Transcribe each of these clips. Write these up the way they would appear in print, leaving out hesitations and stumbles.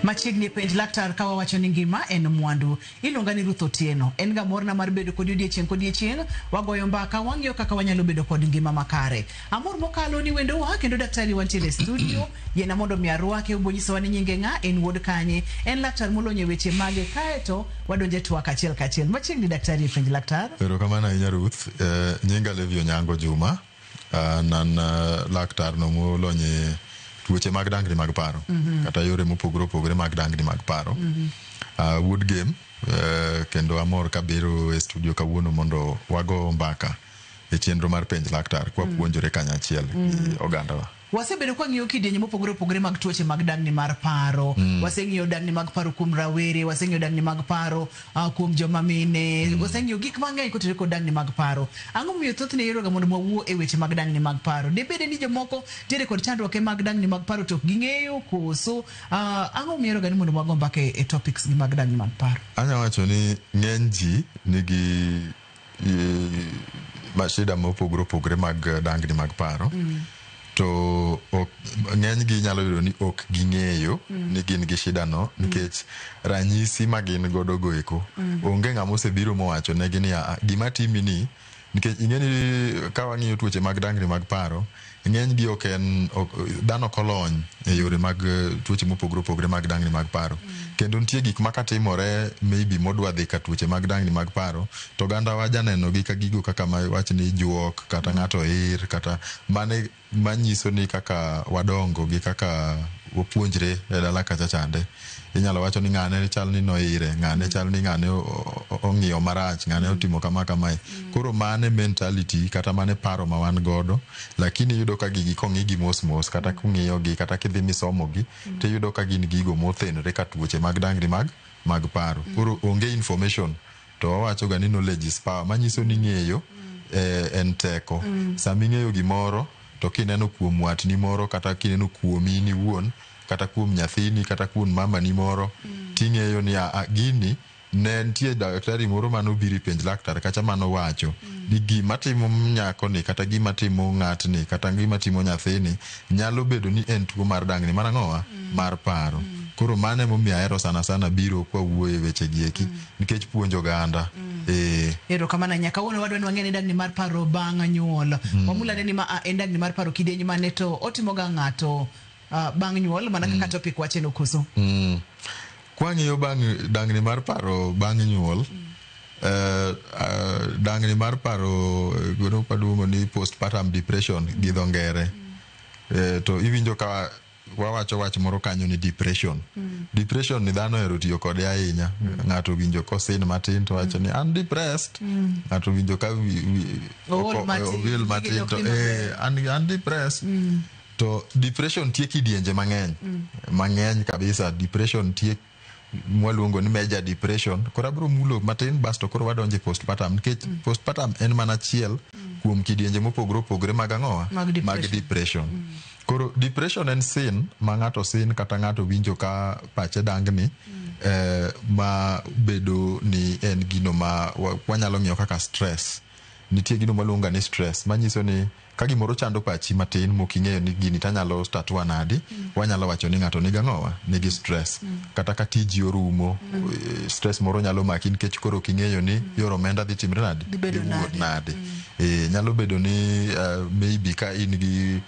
Machiegni e Penj Laktar ka wawacho ni ngima en mwandu. Iluonga ni Ruth Otieno. En ga morna mar bedo kodi odiechieng' kodiechieng'. Wagoyo mbaka, wang'iyo kaka wanyalo bedo kod ngima makare. Amor mokalo ni wendowa kendo daktari wantiere e studio. Yiena mondo mi arwake, obo nyisowa ni nyinge ng'a, en wuod kanye, en laktar molony e weche mage, kaeto wadonjo e twak achiel kachiel. Machiegni daktari e Penj Laktar. Erokamano ahinya Ruth. Nyinga Levi Onyango Juma. An an laktar no molony e tuoche mag dangni mag paro kata yore mopogore opogore mag dangni mag paro. Wuod Gem kendo amor kabiro e studio kawuono mondo wago mbaka e chenro mar Penj Laktar kwapuonjore kanyachiel gi ogandawa. Wasebedo kwa ng'iyo kidienje mopogore opogore mag tuoche mag dangni mar paro. Waseng'iyo dangni mag paro kuom rawere, waseng'iyo dangni mag paro kuom joma mine, waseng'iyo gik mang'eny kotenore kod dangni mag paro. Ang'o momiyo thothne iheroga mondo wawuo e weche mag dangni mag paro? Debede ni jomoko nitiere kod chandruoke mag dangni mag paro to ok ging'eyo koso? Ang'o momiyo iheroga ni mondo wago mbaka e topics gi mag dangni mag paro? Anya wacho ni ng'eny ji nigi mashida mopogore opogore mag dangni mag paro. To ng'eny gi nyalo yudo ni ok ging'eyo ni gin gi shida no nikech ranyisi ma gin godo go eko. Onge ng'ama osebiro mowacho negi ni gima timi ni, nikech ing'e ni ka wang'iyo tuoche mag dangni mag paro, ng'eny gi ok en dhano ok olony e yore mag tuoche mopogore opogore mag dangni mag paro. Kendo nitie gik ma katimore maybe modwa dhi ka tuoche mag dangni mag paro, to oganda wa janeno gi ka gigo kaka wach ni juok kata ng'ato ir kata mane manyiso ni kaka wadongo gi kaka wapuonjre e dala kacha chande. Inyalo wacho ni ng'ane chal ni noire, ng'ane chal ni ng'ane ong'iyo marach, ng'ane otimo kama kamae. Koro mane mentality kata mane paro ma wan godo, lakini iyudo ka gigi kong'i gi mos mos kata kung'iyo gi kata kidhi misomo gi, tiyudo ka gin gigo mothenore ka tuoche mag dangni mag paro. Koro onge information to wawacho ga ni knowledge is power, manyiso ni ng'eyo en teko. Sama ing'eyo gimoro to kineno kuom watni moro kata kineno kuomi in iwuon kata kuom nyathini kata kuom mamani moro, ting'eyo ni gini ne nitie daktari moro manobiro ipenj laktar kacha manowacho ni gima timo nyakoni kata gima timo ng'atni kata gima timo nyathini nyalo bedo ni en tuo mar dangni mar ang'owa mar paro. Koro mano emomiyo ahero sana sana biro kwawuoyo e weche gi eki nikech puonjo oganda. Erokamano ahinya. Kawuono wadwa ni wang'e ni dangni mar paro bang' nyuol. Wamulane ni ma en dangni mar paro kidieny mane to otimoga ng'ato bang' nyuol mana kaka topic wache no koso? Kwang'iyo bang' dangni mar paro bang' nyuol, dangni mar paro gono kwaluongo ni postpartum depression gi dho ngere. To iwinjo ka wawacho wach moro kanyo ni depression. Depression ni dhano ohero tiyo kode ahinya. Ng'ato winjo kosin matin to wacho ni an depressed. Ng'ato winjo ka Ool matin, ool matin gige to ok dhi maber. An depressed. To depression nitie kidienje mang'eny. Mang'eny kabisa. Depression nitie mwaluongo ni major depression. Koro abiro mulo matin basto koro wadonjo e postpartum nikech postpartum en mana achiel kuom kidienje mopogore opogore mag ang'owa? Mag depression. Mag depression. Koro depression en sin ma ng'ato sin kata ng'ato winjo ka pache dangni, ma bedo ni en gino ma wanyalo ng'iyo kaka stress. Nitie gino mwaluongo ni stress manyiso ni ka gimoro chando pachi matin mok ing'eyo ni gini tanyalo tatua nadi, wanyalo wacho ni ng'ato nigi ang'owa? Nigi stress. Kata ka tiji orumo, stress moro nyalo maki nikech koro ok ing'eyo ni yor omenda dhi timre nadi? Dhi bedo Dhi wuok nade? Nade? Nyalo bedo ni maybe ka in gi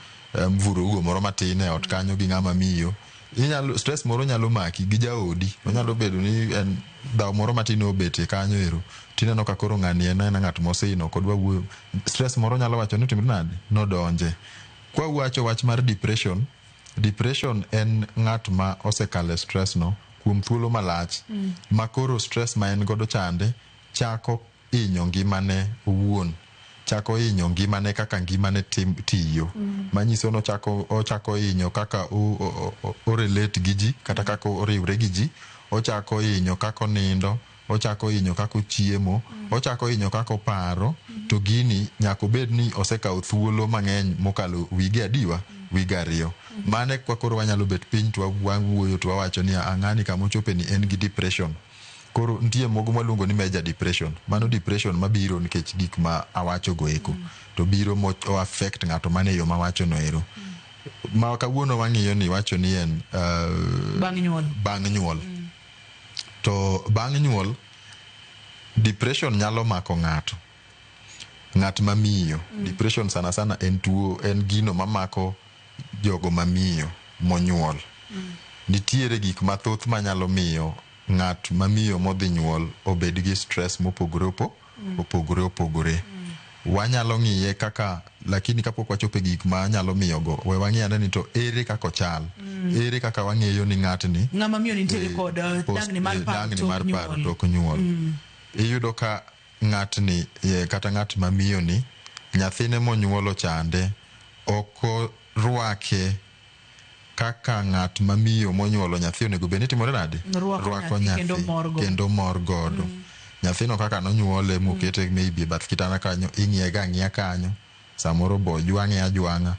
mvurugo moro matin e ot kanyo gi ng'ama miyo, inyalo stress moro nyalo maki gi jaodi. Onyalo bedo ni en dhaw moro matin obetie kanyo ero, tineno ka koro ng'ani en aena ng'at mosino ok odwa wuoyo. Stress moro nyalo wacho ni otimre nade? Nodonje. Kwawacho wach mar depression, depression en ng'at ma osekalo e stress no kuom thuolo malach ma koro stress ma en godo chande chako hinyo ngimane owuon, chako hinyo ngimane kaka ngimane tiyo. Manyiso ni ochako hinyo kaka o relate gi ji kata kaka oriwre gi ji, ochako hinyo kaka onindo, ochako hinyo kaka ochiemo, ochako hinyo kaka oparo, to gini nyaka obed ni osekawo thuolo mang'eny mokalo wige adiwa? Wige 2. Mano e koro wanyalo bet piny to wawuoyo to wawacho ni ng'ani kama ochope ni en gi depression. Koro nitie moko mwaluongo ni major depression. Mano depression mabiro nikech gik ma awacho go eko. To biro mo o affect ng'ato mana e yo mawacho no ero. Ma kawuono wang'iyo ni wacho ni en Bang' nyuol. Bang' nyuol. To bang' nyuol, depression nyalo mako ng'ato. Ng'at ma miyo. Depression sana sana en tuo, en gino mamako jogo mamiyo monyuol. Nitiere gik mathoth manyalo miyo ng'at mamiyo modhi nyuol obed gi stress mopogore opogore opogore. Wanyalo ng'iye kaka, lakini kapok wachopo e gik ma nyalo miyo go, we wang'i ane ni to ere kaka ochal. Ere kaka wang'eyo ni ng'atni Ng'ama miyo nitiere kod dangni mar paro dangni tok mar paro nyuol. Tok nyuol. Iyudo ka ng'atni kata ng'at ma miyo ni nyathine monyuolo chande ok orwake kaka ng'at ma miyo monyuolo nyathi onego bed ni timore nade? Rwako nyathi kendo mor go. Kendo mor godo. Nyathino kaka nonyuole mokete maybe e bath kitanda kanyo, ing'iye ga ang'iya kanyo, samoro bo jwang'e ajwang'a.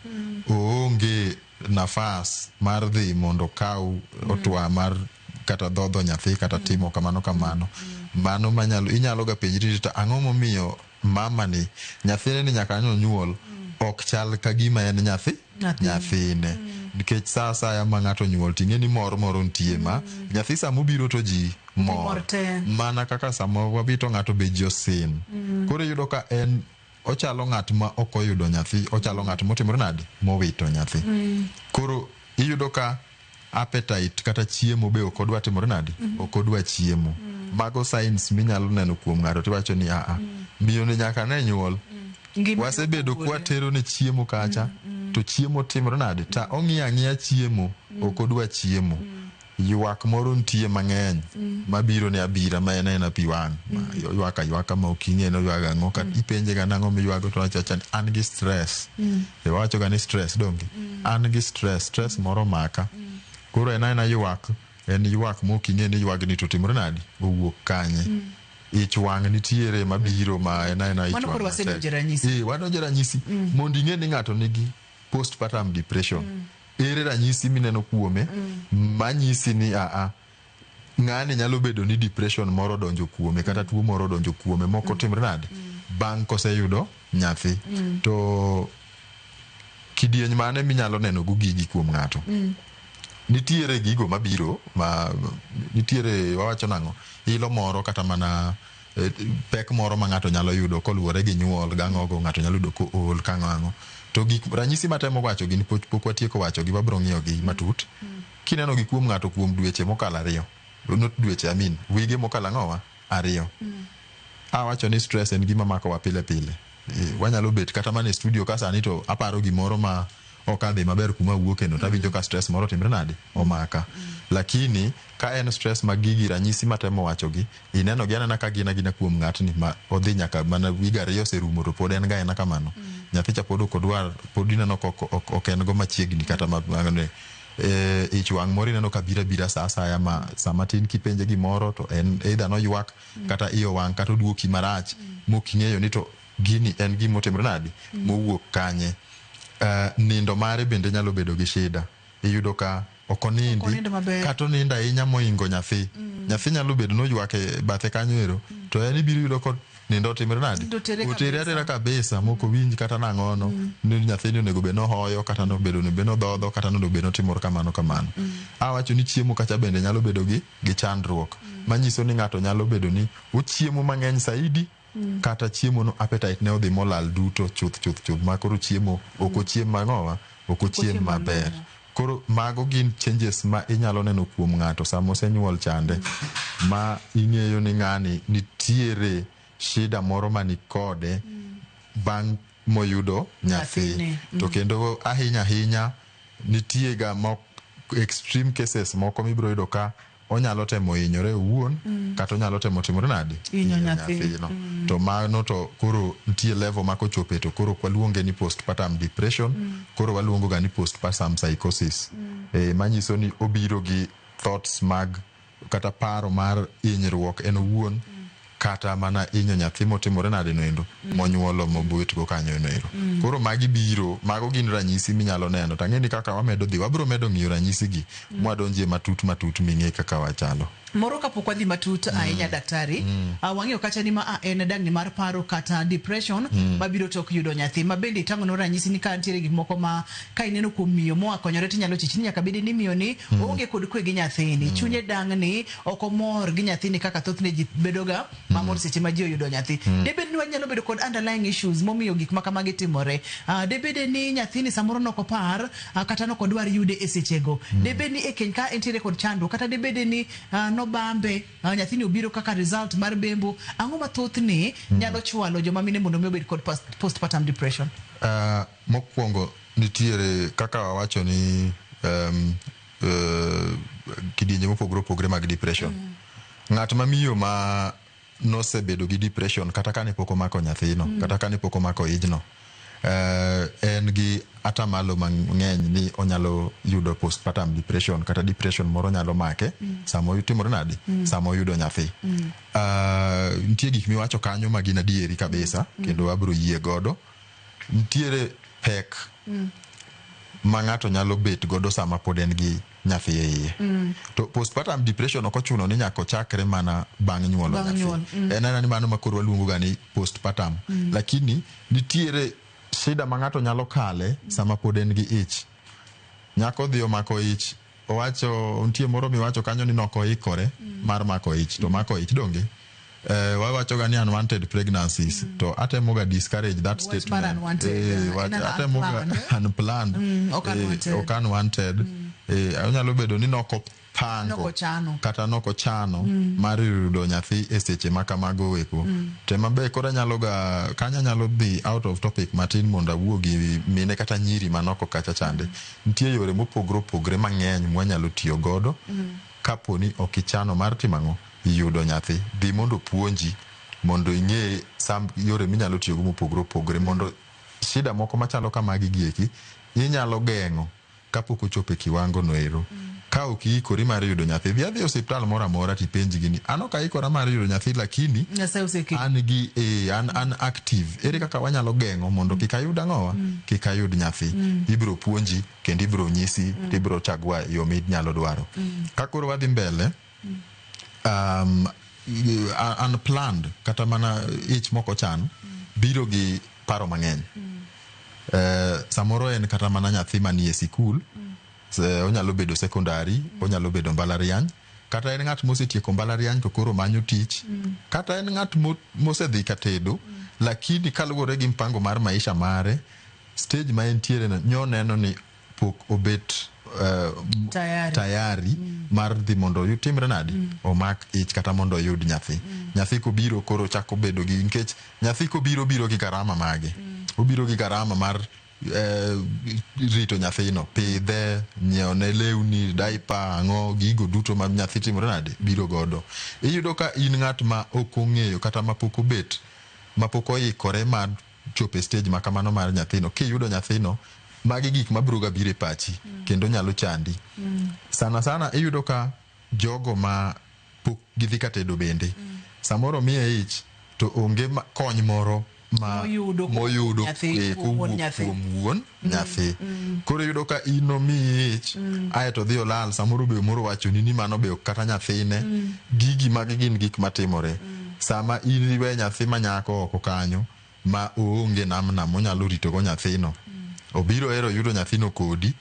Oonge nafas mar dhi mondo okaw otwa mar kata dhodho nyathi kata timo kamano kamano. Mano manyalo inyalo ga penjri ni to ang'o momiyo mama ni nyathine ni nyaka nonyuol ok chal ka gima en nyathi Nyathine. Nyathine. Nikech sa asaya ma ng'ato onyuol ting'e ni mor moro nitie ma nyathi samobiro to ji mor. Mor te. Mana kaka sama wabito ng'ato be ji osin. Koro iyudo ka en ochalo ng'at ma ok oyudo nyathi, ochalo ng'at motimore nade? Mowito nyathi. Koro iyudo ka appetite kata chiemo be ok odwa timore nade? Ok odwa chiemo. Mago signs minyalo neno kuom ng'ato tiwacho ni aa, miyo ni nyaka ne nyuol. Ngima Wasebedo opogore. kwatero ne chiemo kacha, to chiemo timore nade? Ta ong'iyo ang'iya chiemo, ok odwa chiemo. Ywak moro nitie mang'eny mabiro ne abira ma en aena pi wang'. Oywak aywaka ma ok ing'e ni oywago ang'o. Kata ipenje ga nang'o miywago to owacho awacha ni an gi stress. E wawacho ga ni stress donge? An gi stress, stress moro omaka. Koro en aena ywak, en ywak ma ok ing'e ni ywagni to timore nade? Owuok kanye? Ich wang' nitiere mabiro ma en aena ich Mano wang' koro wasedonjo e matek. ranyisi. Wadonjo e ranyisi. Mondo ing'e ni ng'ato nigi postpartum depression. Ere ranyisi mineno kuome manyisi ni aa ng'ani nyalo bedo ni depression moro odonjo kuome kata tuo moro odonjo kuome moko timre nade bang' koseyudo nyathi. To kidieny mane minyalo neno go gigi kuom ng'ato? Nitiere gigo mabiro ma nitiere wawacho nang'o ilo moro kata mana pek moro ma ng'ato nyalo yudo koluwore gi nyuol gang'ogo ng'ato nyalo yudo kool kang'o ang'o. To gik ranyisi matemo wacho gin pok watieko wacho gi wabro ng'iyo gi matut. Kineno gi kuom ng'ato kuom dweche mokalo ariyo, not dweche, I mean wige mokalo ang'owa ariyo. Awacho ni stress en gima makowa pile pile. Wanyalo bet kata mana e studio ka sani to aparo gimoro ma ok adhi maber kuma awuoke no tawinjo ka stress moro timre nade omaka. Lakini ka en stress ma gigi ranyisi matemo wacho gi ineno gi anena ka gin agina kuom ng'atni ma odhi nyaka mana wiga ariyo oserumo to pod en ga ena kamano. Nyathi cha pod ok odwar, pod ineno ka ok en go machiegni kata ma ich wang' moro ineno ka biro abira sa asaya ma sama tin kipenje gimoro to en either noywak kata iye owang' kata oduoki marach mok ing'eyo ni to gini en gima otimore nade mowuok kanye. Nindo mare bende nyalo bedo gi shida. Iyudo ka ok onindi Ok onind maber. Kata onindo ahinya moingo nyathi. Nyathi nyalo bedo noywak e bathe kanyo ero to en ibiro yudo ko nindo otimore nade? Nindo otere Otere kabisa. atera kabisa mok owinj kata nang'ono ni nyathini onego bed nohoyo kata nobedo onego bed nodhodho kata nonego bed notimo kamano kamano. Awacho ni chiemo kacha bende nyalo bedo gi chandruok. Manyiso ni ng'ato nyalo bedo ni ochiemo mang'eny saidi kata chiemo no appetite ne odhi molal duto chuth chuth chuth ma koro chiemo ok ochiem mang'owa ok ochiem ochiem maber. malong'o. Koro mago gin changes ma inyalo neno kuom ng'ato sama osenyuol chande ma ing'eyo ni ng'ani nitiere shida moro mani kode bang' moyudo nyathi. Nyathine. To kendo ahinya ahinya nitie ga mok extreme cases moko mibiro yudo ka onyalo temo hinyore owuon kata onyalo temo timore nade? Hinyo nyathi. Nyathino. To mano to koro nitie level ma kochope to koro ok waluonge ni postpartum depression, koro waluongo ga ni postpartum psychosis. Manyiso ni obiro gi thoughts mag kata paro mar hinyruok en owuon. Kata mana hinyo nyathi motimore nade noendo monyuolo mobetgo kanyo noero. Koro magi biro, mago gin ranyisi minyalo neno. To ang'e ni kaka wamedo dhi, wabiro medo ng'iyo ranyisi gi mwadonjie matut matut ming'e kaka wachalo. Moro kapok wadhi matut ahinya daktari, wang'eyo kacha ni ma en dangni mar paro kata depression mabiro tok yudo nyathi, ma bende itang'ono ranyisi ni ka nitiere gik moko ma ka ineno kuom miyo moa konyore tinyalo chich ni nyaka bedi ni miyo ni oonge kod kwe gi nyathini, chunye dangni, ok omor gi nyathini kaka thothne ji bedoga mamor seche ma ji oyudo nyathi. Debed ni wanyalo bedo kod underlying issues momiyo gik ma kamagi timore. Debede ni nyathini samoro nokopar kata nokodwar yude e sechego. Debed ni e keny ka entiere kod chandruok, kata debede ni nobambe, nyathini obiro kaka result mar bembo. Ang'o ma thothne nyalo chwalo joma mine mondo mi obed kod postpartum depression? Mokwongo nitiere kaka wawacho ni kidienje mopogore opogore mag depression. Ng'at ma miyo ma nosebedo gi depression kata kane pok omako nyathino, kata kane pok omako ijno, en gi atamalo mang'eny ni onyalo yudo postpartum depression kata depression moro nyalo make sama otimore nade, sama oyudo nyathi. Nitie gik miwacho kanyo ma gin adieri kabisa kendo abiro yie godo. Nitiere pek ma ng'ato nyalo bet godo sama pod en gi nyathi e iye. To postpartum depression ok ochuno ni nyaka ochakre mana bang' nyuolo Bang' nyathi. nyuol. En ena ni mano ma koro waluongo ga ni postpartum. Lakini nitiere shida ma ng'ato nyalo kale sama pod en gi ich. Nyako dhi omako ich, owacho nitie moro miwacho kanyo ni nokoikore mar mako ich, to mako ich donge. Wawacho ga ni unwanted pregnancies, to atemo ga discourage that Wach mar statement. unwanted, Wach en atemo ga unplanned. unplanned. Ok unwanted. Ok unwanted. Onyalo bedo ni nokopango Nokochano. kata nokochano mar yudo nyathi e seche ma kamago eko. Tema be koro anyalo ga kanyo anyalo dhi out of topic matin mondo awuo gi mine kata nyiri manoko kacha chande. Nitie yore mopogore opogore mang'eny mwanyalo tiyo godo kapo ni ok ichano mar timo ang'o, yudo nyathi. Dhi mondo opuonji mondo ing'e sam yore minyalo tiyogo mopogore opogore mondo shida moko machalo kamagi gieki inyalo geng'o kapok ochopo e kiwango no ero. Ka ok iikori mar yudo nyathi, dhi adhi e osiptal moro amora tipenjgi ni an ok aikora mar yudo nyathi lakini Nyasaye osekelo. an gi an active. Ere kaka wanyalo geng'o mondo kik ayud ang'owa? Kik ayud nyathi. Ibiro puonji kendo ibiro nyisi tibiro chagua yo minyalo dwaro. Ka koro wadhi mbele, unplanned kata mana ich mok ochan biro gi paro mang'eny. Samoro en kata mana nyathi manie sikul, onyalo bedo secondary, onyalo bedo mbalariany, kata en ng'at mosetieko mbalariany to koro manyo tich, kata en ng'at mosedhi ka tedo, lakini kaluwore gi mpango mar maisha mare, stage ma entiere no nyoneno ni pok obet Tayari. tayari mar dhi mondo timre nade, omak ich kata mondo oyud nyathi. Nyathi kobiro koro chako bedo gi, nikech nyathi kobiro biro gi garama mage. Obiro gi garama mar rito nyathino, pidhe, nyiewone lewni, diaper, ang'o, gigo duto ma nyathi timore nade, biro godo. Iyudo ka in ng'at ma ok ong'eyo kata ma pok obet, ma pok oikore mar chopo e stage ma kamano mar nyathino. Kiyudo nyathino, magi gik mabiro ga biro e pachi kendo nyalo chandi. Sana sana iyudo ka jogo ma pok gidhi ka tedo bende, samoro miye ich to onge kony moro ma Moyudo kowuok moyudo nyathi, kuom wuon kowuok nyathi. kuom wuon nyathi. Koro iyudo ka in omiyi ich, aeto odhi olal, samoro be moro wachoni ni mano be ok kata nyathine. Gigi magi gin gik matimore. Sama in iwe nyathi ma nyako oko kanyo ma oonge namna monyalo ritogo nyathino, obiro hero yudo nyathino kodi,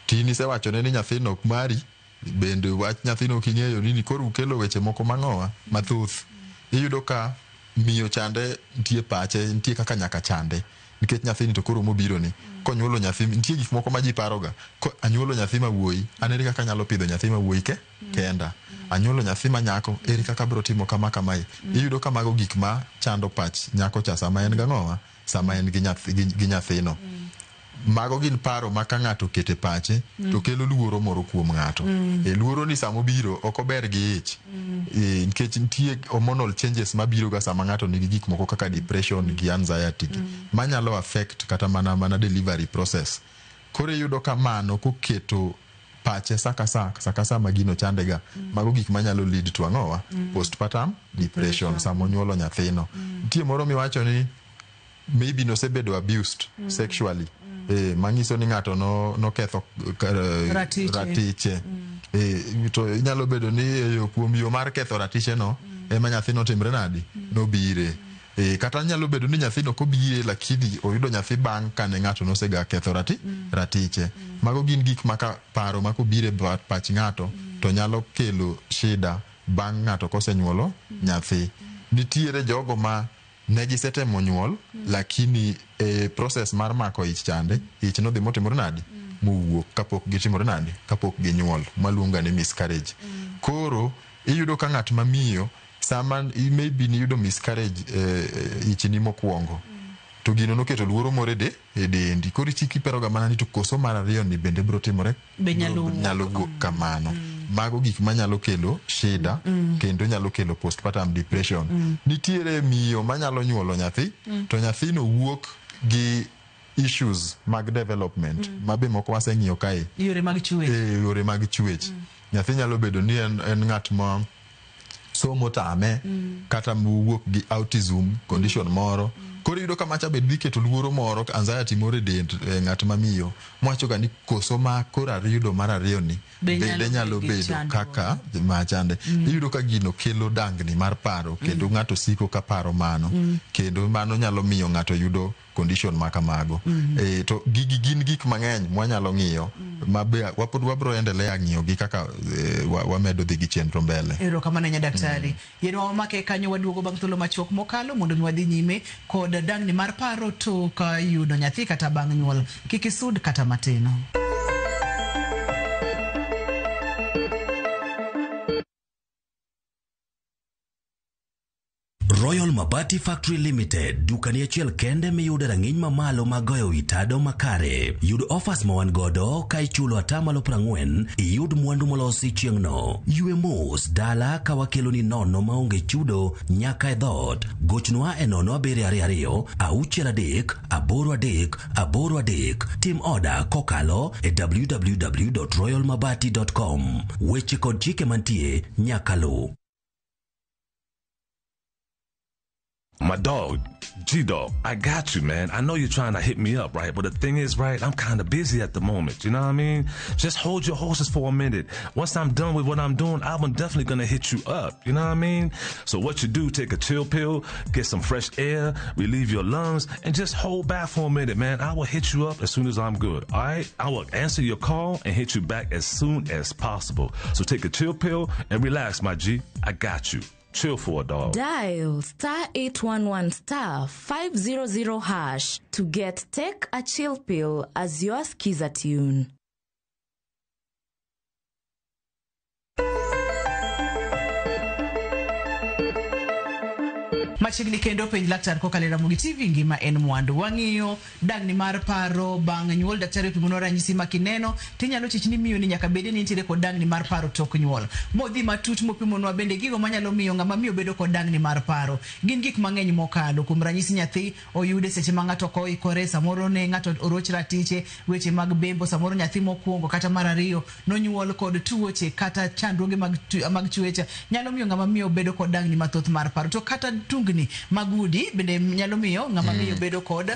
tin isewachone ni nyathino ok mari, bende wach nyathino ok ing'eyo nini, koro ukelo weche moko mang'owa mathoth. Iyudo ka miyo chande nitie pache, nitie kaka nyaka chande, nikech nyathini to koro mobiro ni konyuolo nyathi, nitie gik moko ma ji paroga, ko anyuolo nyathi ma wuoyi, an ere kaka anyalo pidho nyathi ma wuoyi ke kenda, anyuolo nyathi ma nyako, ere kaka abiro timo kama kamae. Iyudo ka mago gik ma chando pach nyako cha sama en gang'owa, sama en gi gi nyathino. Mago gin paro ma ka ng'ato okete pache to kelo luoro moro kuom ng'ato. Luoro ni sama obiro ok ober gi ich. Nikech nitie hormonal changes mabiro ga sama ng'ato nigi gik moko kaka depression gi anxiety gi, manyalo affect kata mana delivery process. Koro iyudo ka mano koketo Pache sa ka sa, sa ka sa ma gino chandega. Mago gik manyalo lead to ang'owa? Postpartum depression sama onyuolo nyathino. Nitie moro miwacho ni maybe nosebedo abused sexually. Manyiso ni ng'ato noketho Ratiche. Ratiche. To inyalo bedo ni e yo kuom yo mar ketho ratiche no ema nyathino timre nadi? Nobire. Kata nyalo bedo ni nyathino kobire lakini oyudo nyathi bang' kane ng'ato nosega ketho ratiche. Mago gin gik maka paro ma kobire pach ng'ato to nyalo kelo shida bang' ng'ato kosenyuolo nyathi. Nitiere jogo ma ne gisetemo nyuol lakini e process mar mako ich chande, ich nodhi motimore nadi? Mowuok kapok gitimore nadi? Kapok ginyuol, maluonga ni miscarriage. Koro iyudo ka ng'at ma miyo sama maybe niyudo miscarriage ichni mokwongo to gino noketo luoro moro e dendi. Koro ichiki iperoga mana ni to koso mar ariyo ni bende biro timore? Be nyalo wuok. Nyalo wuok kamano. Mago gik manyalo kelo shida kendo nyalo kelo postpartum depression. Nitiere miyo manyalo nyuolo nyathi to nyathino wuok gi issues mag development ma be moko waseng'iyo kae. Yore mag chwech. Yore mag chwech. Nyathi nyalo bedo ni en ng'at ma somo tame kata mowuok gi autism condition moro. Koro iyudo ka macha bed dhi keto luoro moro, anxiety moro e dend ng'at ma miyo. Mwacho ga ni koso ma koro ariyudo mar ariyo ni Be bende nyalo nyalo bedo gi bedo chandruok. Kaka machande. Iyudo ka gino kelo dangni mar paro kendo ng'ato siko ka paro mano. Kendo mano nyalo miyo ng'ato yudo condition ma kamago. To gigi gin gik mang'eny mwanyalo ng'iyo ma be wapod wabro endelea ng'iyo gi kaka wamedo dhi gi chenro mbele. Erokamano nya daktari. Yienwa wamake kanyo waduogo bang' thuolo machuok mokalo mondo mi wadhi nyime kod dangni mar paro tok yudo nyathi kata bang' nyuol. Kik isud kata matin. Royal Mabati Factory Limited, dukani achiel kende miyude rang'iny mamalo mag goyo wi tado makare. Yud offers ma wan godo ka ichulo 40% iyud mwandu molosi chieng'no. Ywe mos dala ka wakeloni nono maonge chudo nyaka e dhoot. Gochnwa e 0722 63 83 83. Tim oda kokalo e www.royalmabati.com. Weche kod chike mantie nyaka luw. My dog, G-Dog, I got you, man. I know you're trying to hit me up, right? But the thing is, right, I'm kind of busy at the moment. You know what I mean? Just hold your horses for a minute. Once I'm done with what I'm doing, I'm definitely going to hit you up. You know what I mean? So what you do, take a chill pill, get some fresh air, relieve your lungs, and just hold back for a minute, man. I will hit you up as soon as I'm good, all right? I will answer your call and hit you back as soon as possible. So take a chill pill and relax, my G. I got you. Chill for a dog. Dial star 811 star 500 hash to get Take a Chill Pill as your skiza tune. Machiegni kendo penj laktar kokalo e Ramogi TV ngima en mwandu. Wang'iyo dangni mar paro bang' nyuol. Daktari opimonwa ranyisi ma kineno tinyalo chich ni miyo ni nyaka bede ni nitiere kod dangni mar paro tok nyuol. Modhi matut mopimonwa bende gigo manyalo miyo ng'ama miyo bedo kod dangni mar paro. Gin gik mang'eny mokalo. Kuom ranyisi nyathi oyude seche ma ng'ato ok oikore, samoro ne ng'ato oroch ratiche, weche mag bembo, samoro nyathi mokwongo kata mar ariyo nonyuol kod tuoche kata chandruoge mag chwech nyalo miyo ng'ama miyo bedo kod dangni mathoth mar paro. To kata tungni mag udi bende nyalo miyo ng'ama miyo bedo kod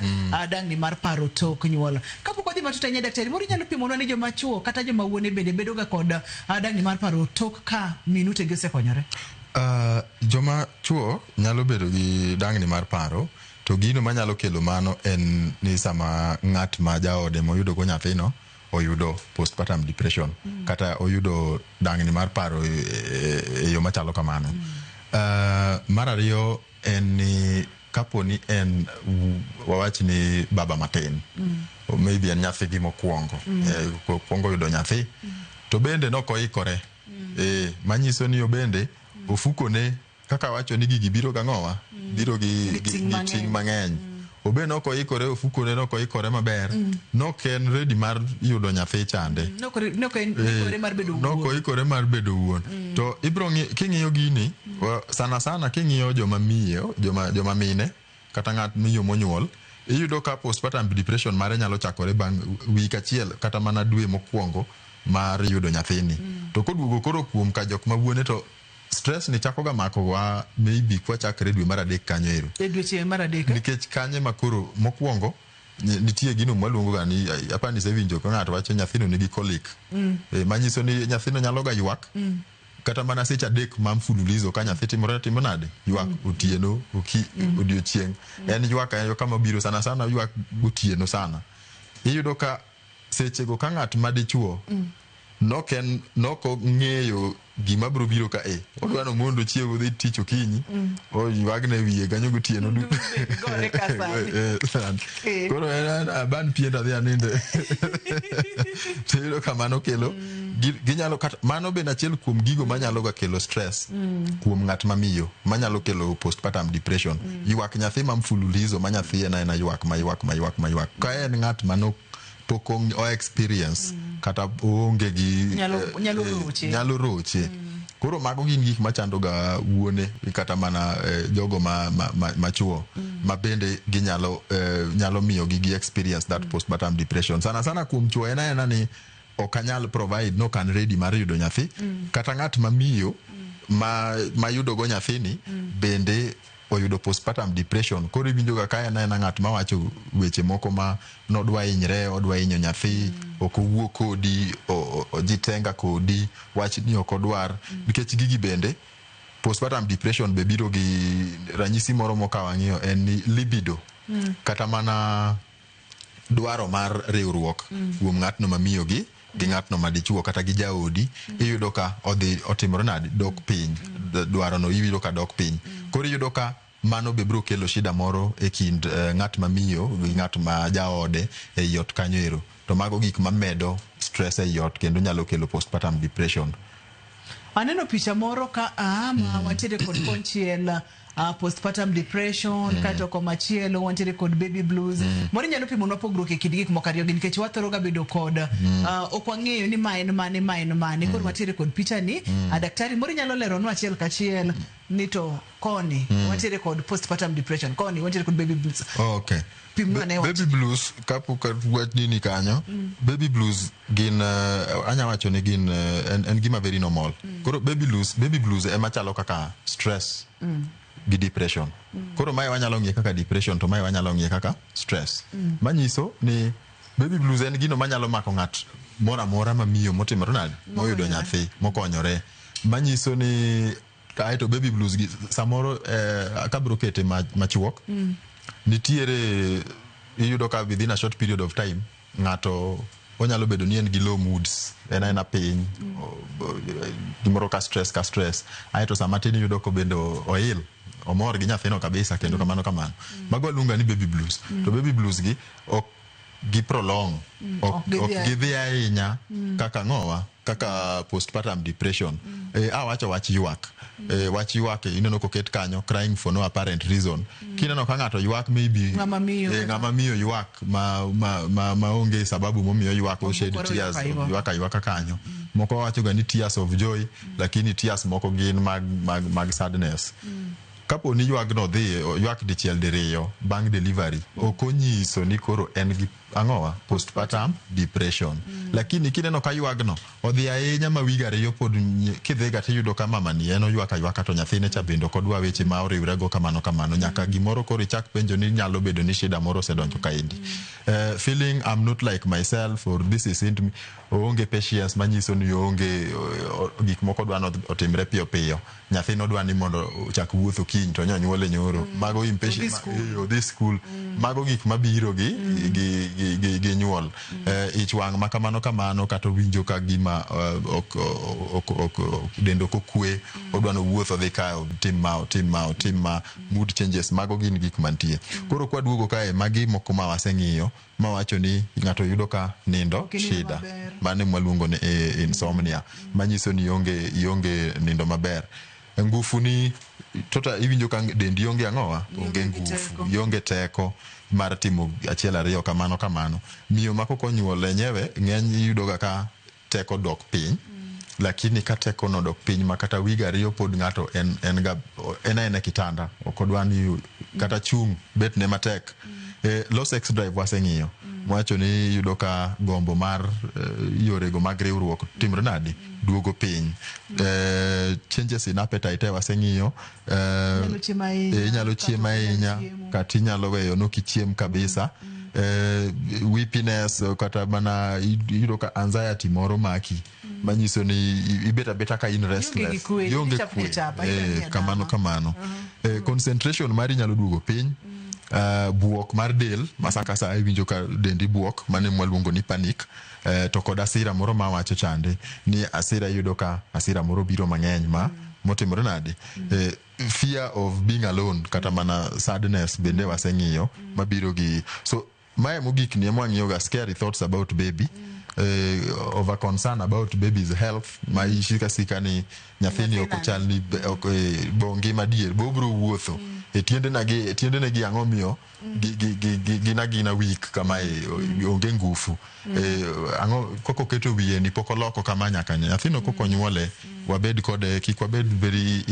dangni mar paro tok nyuol. Kapok wadhi matut ahinya daktari, moro inyalo pimonwa ni joma chuo kata joma wuone bende bedo ga kod dangni mar paro tok ka minutegi osekonyore? Joma chuo nyalo bedo gi dangni mar paro, to gino manyalo kelo mano en ni sama ng'at ma jaode moyudo go nyathino oyudo postpartum depression kata oyudo dangni mar paro e yo machalo kamano. Mar ariyo en ni kapo ni en wawach ni baba matin, maybe en nyathigi mokwongo, okwongo yudo nyathi, to bende nokoikore. Manyiso ni obende ofukone kaka wacho ni gigi biro gang'owa, biro gi ting' mang'eny. Obe nokoikore, ofukone nokoikore maber, nok en ready mar yudo nyathi chande. Nokoikore mar bedo wuon. Nokoikore mar bedo wuon. To ibro king'iyo gini, sana sana king'iyo joma miyo, joma mine, kata ng'at miyo monyuol, iyudo ka postpartum depression mare nyalo chakore bang' wik achiel kata mana dwe mokwongo mar yudo nyathini. To koduogo koro kuom ka jok ma wuone, to stress ni chako ga mako wa maybe kwachakre dwe mar adek kanyo ero. E dweche mar adek, eh? Nikech kanye ma koro mokwongo nitie gino mwaluongo ga ni, apani isewinjo ka ng'ato wacho nyathino nigi colic. Manyiso ni nyathino nyalo ga ywak kata mana seche 3 ma mfululizo ka nyathi timore timo nade, ywak otieno, oki odiochieng', en ywak en ywak mabiro sana sana, ywak gotieno sana. Iyudo ka sechego ka ng'at madichuo nok en nok ong'eyo gima biro biro ka e odwa no mondo chiew odhi tich okinyi, oywagne wiye kanyo gotieno duto. Gore ka sani. Sani. Eh. Koro en aban pien to adhi aninde. To iyudo ka mano kelo ginyalo kata mano bende achiel kuom gigo manyalo ga kelo stress kuom ng'at mamiyo, manyalo kelo postpartum depression. Ywak nyathi ma mfululizo, ma nyathi en aena ywak ma ywak ma ywak ma ywak, ka en ng'at mano pok o experience kata oonge gi Nyalo roche. Nyalo roche. Koro mago gin gik machando ga wuone kata mana jogo ma chuo ma bende ginyalo nyalo miyo gi gi experience that postpartum depression. Sana sana kuom chuo en aena ni ok anyal provide, no kan ready mar yudo nyathi. Kata ng'at ma miyo ma yudo go nyathini bende oyudo postpartum depression. Koro iwinjo ga ka en aena ng'at mawacho weche moko ma nodwa hinyre, odwa hinyo nyathi, ok owuo kodi, ojitenga kodi, wach ni ok odwar. Nikech gigi bende postpartum depression be biro gi ranyisi moro mokawo ang'iyo en ni libido kata mana dwaro mar riwruok kuom ng'atno mamiyo gi ng'atno madichuo kata gi jaodi. Iyudo ka odhi otimore nade, dok piny. Dwaro no iyudo ka dok piny. Koro iyudo ka mano be biro kelo shida moro e kind ng'at mamiyo gi ng'at ma jaode ei ot kanyo ero. To mago gik mamedo stress ei ot kendo nyalo kelo postpartum depression. Aneno picha moro ka a ma wantiere kod konchiel postpartum depression, kaeto komachielo wantiere kod baby blues. Moro inyalo pimonwa pogruok e kind gik moko ariyo gi, nikech wathoro ga bedo kod ok wang'eyo ni ma en mane, ma en mane. Koro wantiere kod picha ni daktari moro inyalo leronwa achiel kachiel ni to koni wantiere kod postpartum depression, koni wantiere kod baby blues. Okay. Pimnwa ne wach. Baby blues, kapok wach nini kanyo, baby blues gin anya wacho ni gin en gima very normal. Koro baby blues ema chalo kaka stress gi depression. Koro mae wanyalo ng'iye kaka depression, to mae wanyalo ng'iye kaka stress. Manyiso ni baby blues en gino manyalo mako ng'at moro amora mamiyo motimore nade, moyudo nyathi, mokonyore. Manyiso ni kaeto baby blues gi samoro kabiro kete machuok nitiere, iyudo ka within a short period of time ng'ato onyalo bedo ni en gi low moods, en aena piny, gimoro ka stress ka stress. Aeto sama tin iyudo ko bende oil omor gi nyathino kabisa kendo kamano kamano. Mago waluongo ni baby blues. To baby blues gi ok gi prolong, ok Ok gidhi ok gidhi ahinya kaka ng'owa kaka postpartum depression. Awacho wach ywak, wach ywak ineno koket kanyo, crying for no apparent reason. Kineno ka ng'ato ywak maybe Ng'ama miyo kata- ng'ama miyo ywak ma onge sababu momiyo ywak, o shed Moko tears, ywak aywaka. ywak aywaka kanyo. Moko wacho ga ni tears of joy, lakini tears moko gin mag sadness. Kapo ni ywagno dhi ywak dichiel diriyo bang' delivery, ok onyiso ni koro en gi ang'owa postpartum depression. Lakini kineno ka ywagno odhi ahinya ma wige 2 pod kidhiga tiyudo ka mama ni en oywak aywaka to nyathine cha bende ok odwa weche ma oriwrego kamano kamano, nyaka gimoro koro ichak penjo ni nyalo bedo ni shida moro osedonjo kaendi. Feeling I'm not like myself or this isn't me, oonge patience, manyiso ni oonge gik moko odwa ni otimre piyo piyo. Nyathino dwa ni mondo ochak wuotho kiny to nyonyuole nyoro. Mago impatient Odhi school. Odhi school. Mago gik mabiro gi nyuol. Ich wang' ma kamano kamano, kata owinjo ka gima ok dende ok okwe, odwa ni owuoth odhi kae otim ma otim ma otim ma, mood changes, mago gin gik mantie. Koro kwaduogo kae, magi moko ma waseng'iyo mawacho ni ng'ato yudo ka nindo Ok inindo shida maber. Mano mwaluongo ni insomnia, manyiso ni ionge nindo maber. Ngufu ni tota iwinjo ka dendi onge ang'owa, onge gi ngufu, teko. Ionge teko mar timo achiel ariyo kamano kamano. Miyo ma kok onyuol enyewe ng'eny iyudo ga ka teko dok piny. Lakini ka teko no dok piny ma kata wige 2 pod ng'ato en ga en aena e kitanda, ok odwa ni kata chung' bet ne matek. Low sex drive waseng'iyo. Mwacho ni iyudo ka gombo mar yorego mag riwruok timre nade, duogo piny. Changes in appetite waseng'iyo. Inyalo chiemo ahinya, Inyalo chiemo kata ok inyal ahinya, chiemo. Kata inyalo weyo nokichiem kabisa. Weepiness, kata mana iyudo ka anxiety moro maki, manyiso ni ibet abeta ka in restless. Gi kwe, Ionge ichapni kwe. achapa, idani adama. Kamano kamano. Concentration mari nyalo duogo piny. Buok mar del ma sa ka sa iwinjo ka dendi buok, mano mwaluongo ni panic. To kod asira moro mawacho chande ni asira, iyudo ka asira moro biro mang'eny ma motimore nade. Fear of being alone kata mana sadness bende waseng'iyo mabiro gi. So mae mogik ni ema wang'iyo ga scary thoughts about baby, over concern about baby's health, ma isika sika ni nyathini ok ochal ni ok, bo ngima dier bo obro wuotho e tiendena gi tiendene gi, ang'o miyo gin agina weak kamae, onge ngufu, ang'o koko keto wiye ni pok oloko kama nyaka nyathino kok onyuole. Wabed kode, kik wabed very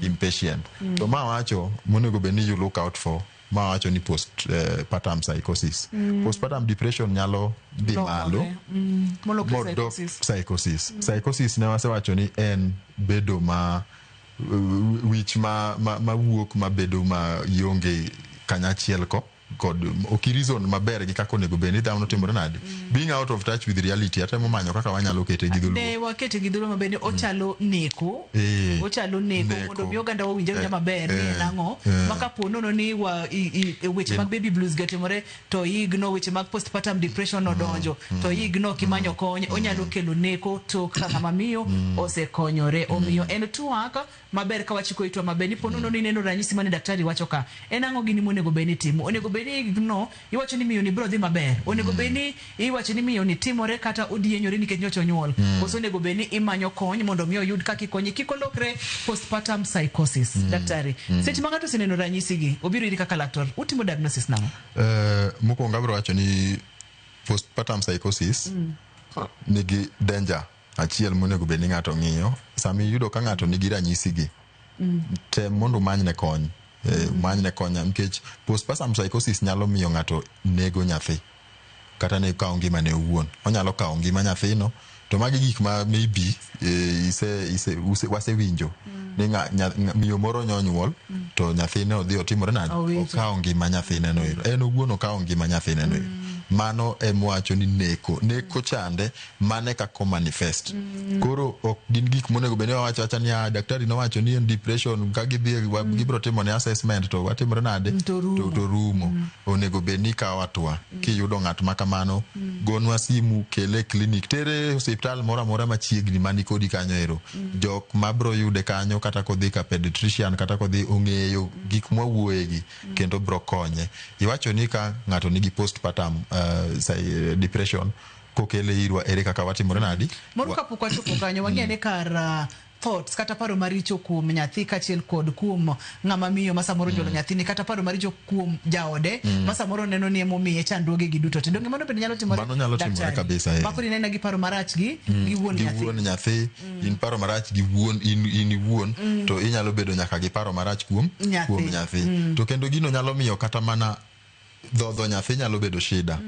impatient. To ma wacho monego bed ni you look out for, ma wacho ni post partum psychosis, postpartum depression nyalo dhi malo Lokore. Molokre modok psychosis. Psychosis. Psychosis ne wasewacho ni en bedo ma wich ma wuok ma bedo ma ionge kanyachiel ko kod ok reason maber gi kaka onego bed ni dhano timore nade, being out of touch with reality. Atemo manyo kaka wanyalo kete gi dholuo. Ne wakete gi dholuo maber ni ochalo neko. Ochalo neko, Neko. Mondo mi oganda wawinj awinja maber ni en ang'o ma kapo nono ni wa weche mag baby blues gi otimore to igno weche mag postpartum depression odonjo to igno kimanyo kony onyalo kelo neko tok ka ng'ama miyo osekonyore. Omiyo en twak maber ka wachiko itwa maber ni po nono ni ineno ranyisi mane daktari wacho ka en ang'o gini monego bed ni timo, onego bed ni igno iwacho ni miyo ni biro dhi maber, onego bed ni iwacho ni miyo ni timore kata odienyore nikech nyocha onyuol, koso onego bed ni imanyo kony mondo mi oyud kaka ikonye kik olokre postpartum psychosis. Daktari, seche ma ng'ato oseneno ranyisi gi obiro iri kaka laktar, utimo diagnosis nang'o? Mokwongo abiro wacho ni postpartum psychosis nigi danger achiel monego bed ni ng'ato ng'iyo. Sama iyudo ka ng'ato nigi ranyisi gi, tem mondo umanyne kony. Umanyne kony nikech postpartum psychosis nyalo miyo ng'ato nego nyathi kata ne kawo ngimane owuon, onyalo kawo ngima nyathino. To magi gik ma maybe wasewinjo ni miyo moro nyonyuol to nyathine odhi otimore nade. Owito. Okawo ngima nyathine no ero, en owuon okawo ngima nyathine no ero. Mano emwacho ni neko neko chande mane kaka manifest. Koro ok gin gik monego bed ni wawacho awacha ni, "Ah, daktari nowacho ni en depression," ka gidhi gibiro timo ne assessment to watimore nade. To rumo. To rumo. Onego bed ni ikawo hatua. Kiyudo ng'at ma kamano, gonwa simu, kele e clinic, tere e osiptal moro amora machiegni mani kodi kanyo ero. Jok mabro yude kanyo, kata kodhi ka pediatrician kata kodhi ong'eyo gik mwawuoye gi kendo bro konye. Iwacho ni ka ng'ato nigi postpartum depression kokele irwa, ere kaka watimore nadi? Moro kapok wachopo kanyo, wang'e ni kar thoughts kata paro maricho kuom nyathi kaachiel kod kuom ng'ama miyo ma samoro onyuolo nyathini, kata paro maricho kuom jaode ma samoro neno ni emomiye chandruoge gi duto te. Donge mano bende nyalo timore? Mano nyalo timore. Daktari? Kabisa, eh. Ma koro inena gi paro marach gi wuon gi nyathi. Wuon nyathi, in paro marach gi wuon in iwuon, to inyalo bedo nyaka gi paro marach kuom Nyathi. kuom nyathi. To kendo gino nyalo miyo kata mana dhodho nyathi nyalo bedo shida.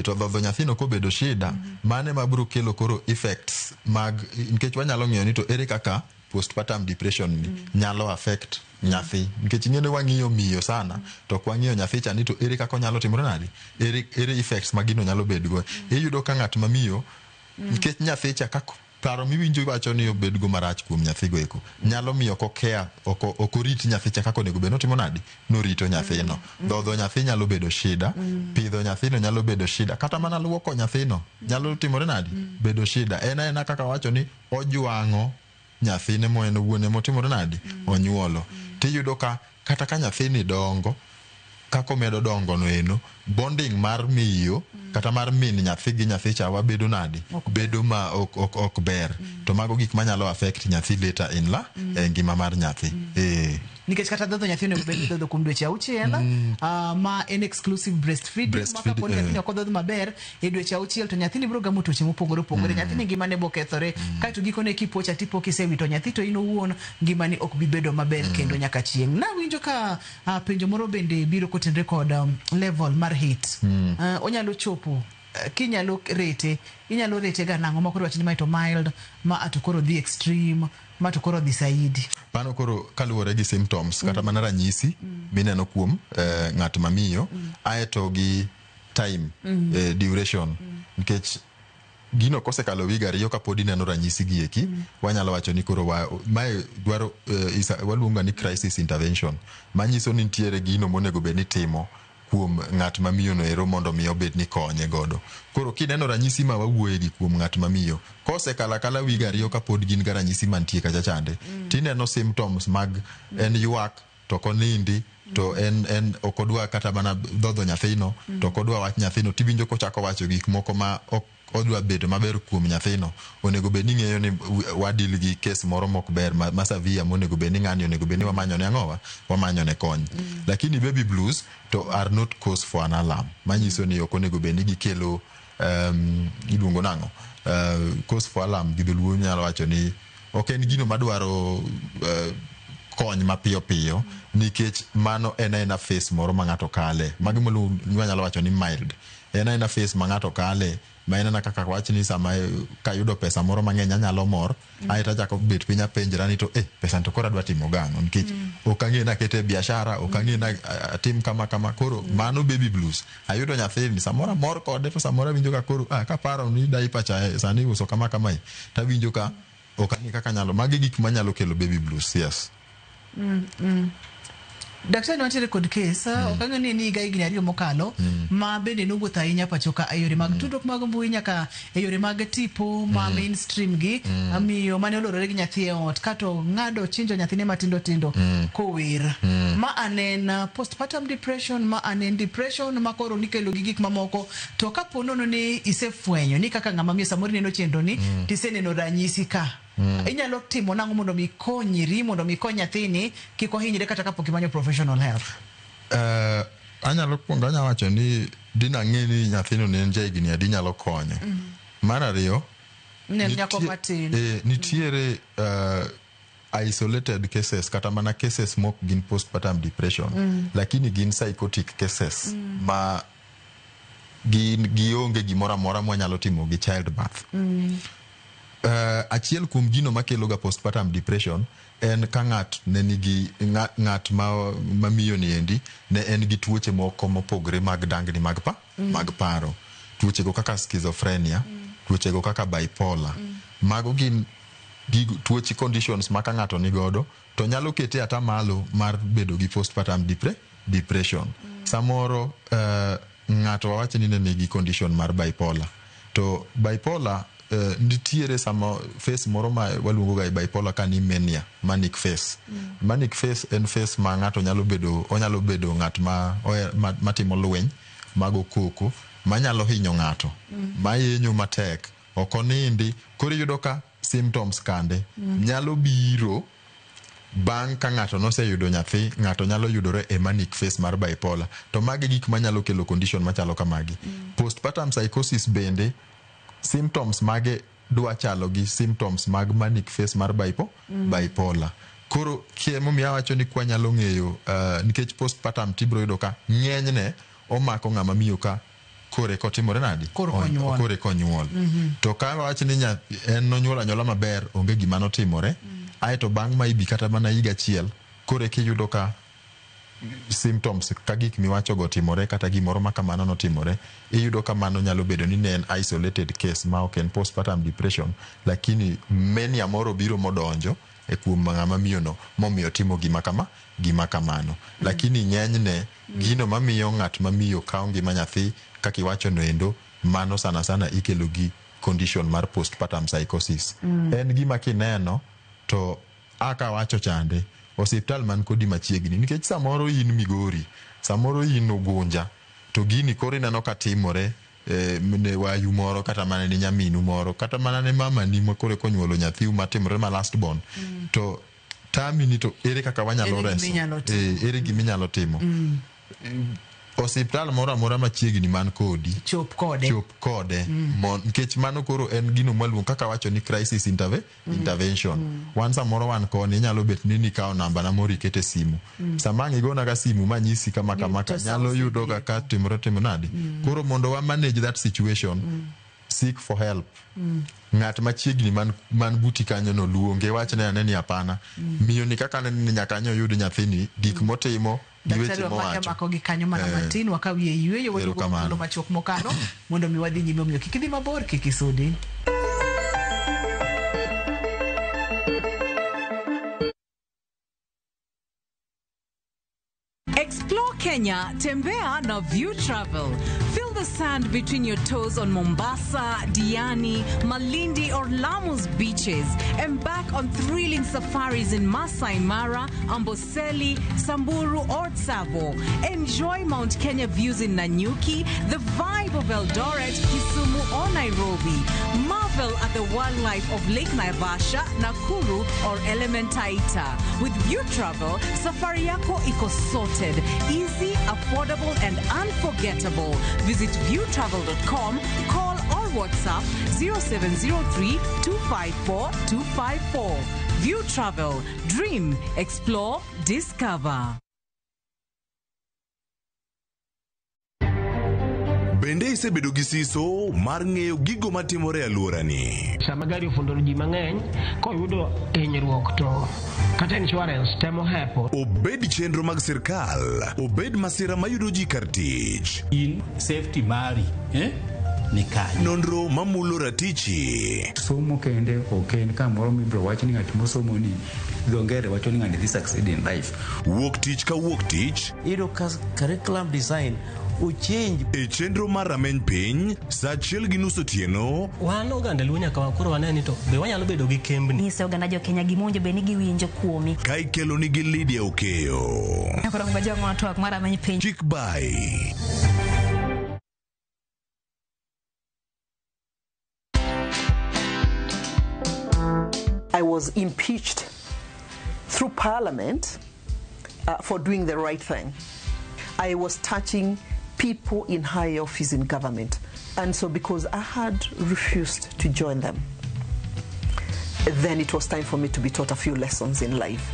To dhodho nyathino kobedo shida, mane mabiro kelo koro effects mag, nikech wanyalo ng'iyo ni to ere kaka postpartum depression ni nyalo affect nyathi, nikech ing'e ni wang'iyo miyo sana to ok wang'iyo nyathi cha ni to ere kaka onyalo timore nade, ere effects ma gino nyalo bedgo. Iyudo ka ng'at ma miyo, nikech nyathi cha kaka paro miwinjo iwacho ni obedgo marach kuom nyathigo eko nyalo miyo ok okea ok orit nyathi cha kaka onego bed notimo nade norito nyathino. Dhodho nyathi nyalo bedo shida, pidho nyathino nyalo bedo shida, kata mana luoko nyathino nyalo timore nade bedo shida. En aena kaka wacho ni ojwang'o nyathine mo en owuon emotimore nade onyuolo. Tiyudo ka kata ka nyathini dongo, kaka omedo dongo no eno, bonding mar miyo kata mar min nyathi gi nyathi cha wabedo nade bedo ma ok ber. To mago gik manyalo affect nyathi later in la e ngima mar nyathi. Nikech kata dhodho nyathi onego bed ni idhodho kuom dweche 6, ma en exclusive breastfeeding. Breastfeed, ma kapo ni nyathini ok odhodh maber e dweche 6 to nyathini biro gamo tuoche mopogore opogore. Nyathini ngimane bo kethore. Kaeto gikone kipocha tipo kisewito nyathi to in owuon ngimani ok bi bedo maber kendo nyaka chieng'. Nawinjo ka penjo moro bende biro kotenre kod level mar heat. Onyalo chopo kinyalo rete, inyalo rete ga nang'o ma koro wach ni mae to mild, ma to koro dhi extreme, ma to koro dhi saidi. Mano koro kaluwore gi symptoms kata mana ranyisi mineno kuom ng'at mamiyo, aeto gi time, duration, nikech gino kosekalo wig 2 kapod ineno ranyisi gi eki, wanyalo wacho ni koro mae dwaro waluongo ni crisis intervention, manyiso ni nitiere gino monego bed ni timo kuom ng'at mamiyo no ero mondo mi obed ni konye godo. Koro kineno ranyisi ma wawuoye gi kuom ng'at mamiyo, kosekalo akala wig 2 kapod gin ga ranyisi mantie kacha chande, tineno symptoms mag en ywak to ok onindi, to en ok odwa kata mana dhodho nyathino, to ok odwa wach nyathino, tiwinjo kochako wacho gik moko ma ok odwa bedo maber kuom nyathino. Onego bed ni ng'eyo ni wadil gi kes moro mok ber ma severe, monego bed ni ng'ani onego bed ni wamanyone ang'owa, wamanyone kony. Lakini baby blues to are not cause for an alarm, manyiso ni ok onego bed ni gikelo iluongo nang'o, cause for alarm gi dholuo nyalo wacho ni ok en gino madwaro kony mapiyo piyo, nikech mano en aena phase moro ma ng'ato kale. Magi wanyalo wacho ni mild, en aena phase ma ng'ato kale, ma en ana kaka wach ni sama kayudo pesa moro mang'eny anyalo mor, aeto achako bet piny apenjra ni to pesa to koro adwa timo gang'o, nikech ok ang'e ni akete e biashara, ok ang'e ni atim kama kama. Koro mano baby blues. Ayudo nyathini samoro amor kode, to samoro awinjo ka koro kaparo ni diaper cha sani iuso kama kamae, tawinjo ka ok ang'e kaka nyalo. Magi gik manyalo kelo baby blues, yes. Daktari, wantiere kod kes, ok ang'e ni higa higni 2 mokalo, ma bende nowuotho ahinya pacho ka e yore mag tudruok mag mbui nyaka e yore mag tipo ma mainstream gi, miyo mane olorore gi nyathi e ot kato ng'ado chinjo nyathine matindo tindo kower. Ma anen postpartum depression, ma anen depression ma koro nikelo gi gik mamoko. To kapo nono ni isefwenyo ni kaka ng'ama miyo samoro ineno chenro ni, tiseneno ranyisi ka, inyalo timo nang'o mondo mi konyri, mondo mi kony nyathini kik ohinyre kata kapok imanyo professional help? Anyalo kuongo anyalo wacho ni dina ng'e ni nyathino ne en jahigni adi nyalo konyo. Mar ariyo, ne en nyako matin. Nitiere isolated cases kata mana cases mok gin postpartum depression, lakini gin psychotic cases ma gin gionge gimoro amora mwanyalo timo gi childbirth. Achiel kuom gino makelo ga postpartum depression en ka ng'at ne nigi ng'at ma miyo ni endi ne en gi tuoche moko mopogore mag dangni mag mag paro, tuoche go kaka schizophrenia, tuoche go kaka bipolar. Mago gin gigo tuoche conditions ma ka ng'ato ni godo to nyalo kete ata malo mar bedo gi postpartum depression. Samoro ng'ato wawach ni ne nigi condition mar bipolar, to bipolar nitiere sama phase moro ma waluongo ga e bipolar ka ni mania, manic phase. Manic phase en phase ma ng'ato nyalo bedo, onyalo bedo ng'at ma matimo lweny mago koko manyalo hinyo ng'ato, mayenyo matek, ok onindi. Koro iyudo ka symptoms kande nyalo biro bang' ka ng'ato noseyudo nyathi. Ng'ato nyalo yudore e manic phase mar bipolar, to magi gik manyalo kelo condition machalo kamagi. Postpartum psychosis bende symptoms mage dwa chalo gi symptoms mag manic phase mar bipolar. Koro emomiyo awacho ni kwanyalo ng'eyo, nikech postpartum tibiro yudo ka ng'enyne omako ng'ama miyo ka kore kotimore nadi? Koro konyuol. Kore konyuol. To ka wach ni en nonyuol anyuola maber, onge gima notimore, aeto bang' maybe kata mana higa achiel, kore kiyudo ka symptoms ka gik miwacho go timore kata gimoro ma kamano notimore, iyudo ka mano nyalo bedo ni ne en isolated case ma ok en postpartum depression, lakini mania moro biro modonjo e kuom ng'ama miyo no momiyo timo gima kama, gima kamano. Lakini ng'enyne gino mamiyo ng'at mamiyo kawo ngima nyathi kaka iwacho no endo, mano sana sana ikelo gi condition mar postpartum psychosis. En gima kineno to aka wacho chande osiptal man kodi machiegni, nikech samoro in Migori, samoro in Ugunja, to gini koro ineno ka timore ne wayu moro, kata mana ne nyaminu moro, kata mana ne mamani ma koro konyuolo nyathiu matimore ma last born, to tami ni to ere kaka wanyalo reso, ere gima inyalo timo. Osiptal moro amora machiegni man kodi, chop kode. Nikech mano koro en gino mwaluongo kaka wacho ni crisis intervention. Wan samoro wan koni inyalo bet ni nikawo namba na moro ikete simu. Sama ang' igona ga simu manyisi kama kama ka nyalo yudo kaka timore timo nadi. Koro mondo wa manage that situation, seek for help. Ng'at machiegni man buti kanyo no luonge, wachne ane ni hapana. Miyo ni kaka ni nyaka nyo yud nyathini gik motimo. Daktari wamako gi kanyo mana matin wakawie yueyo waduogo thuolo machuok mokalo mondo mi wadhi nyime, omiyo kik idhi mabor, kik isudi. Explore Kenya, tembea na View Travel. Feel the sand between your toes on Mombasa, Diani, Malindi or Lamu's beaches. Embark on thrilling safaris in Masai Mara, Amboseli, Samburu or Tsavo. Enjoy Mount Kenya views in Nanyuki, the vibe of Eldoret, Kisumu or Nairobi. Marvel at the wildlife of Lake Naivasha, Nakuru or Elementaita. With View Travel, safari yako iko sorted. Easy, affordable and unforgettable. Visit viewtravel.com, call or WhatsApp 0703 254 254. View Travel. Dream, explore, discover. Bende isebedo gi siso mar ng'eyo gigo matimore e alworani? Sama gari ofundo ji mang'eny, koyudo hinyruok to kata insurance temo hepo. Obed chenro mag sirkal, obed masira mayudo ji kar tich. In safety mari, ni kanyo. Nonro mamulo ratichi. Somo kende ok en kamoro mibiro wach ni ng'at mosomo ni dho ngere wacho ni ng'ani dhi succeed in life. Wuok tich ka wuok tich. Iyudo ka curriculum design uchange. E chenro mar rameny piny, saa 1:30 otieno. Wan oganda Luo nyaka koro wane ni to be wanyalo bedo gi kembni. Nyiso oganda jo Kenya gimonjo be ni giwinjo kuomi. Ka ikelo nigi Lydia Okeyo. Koro ng'ajo twak mar rameny piny. Chik bai. I was impeached through parliament for doing the right thing. I was touching people in high office in government. And so because I had refused to join them, then it was time for me to be taught a few lessons in life.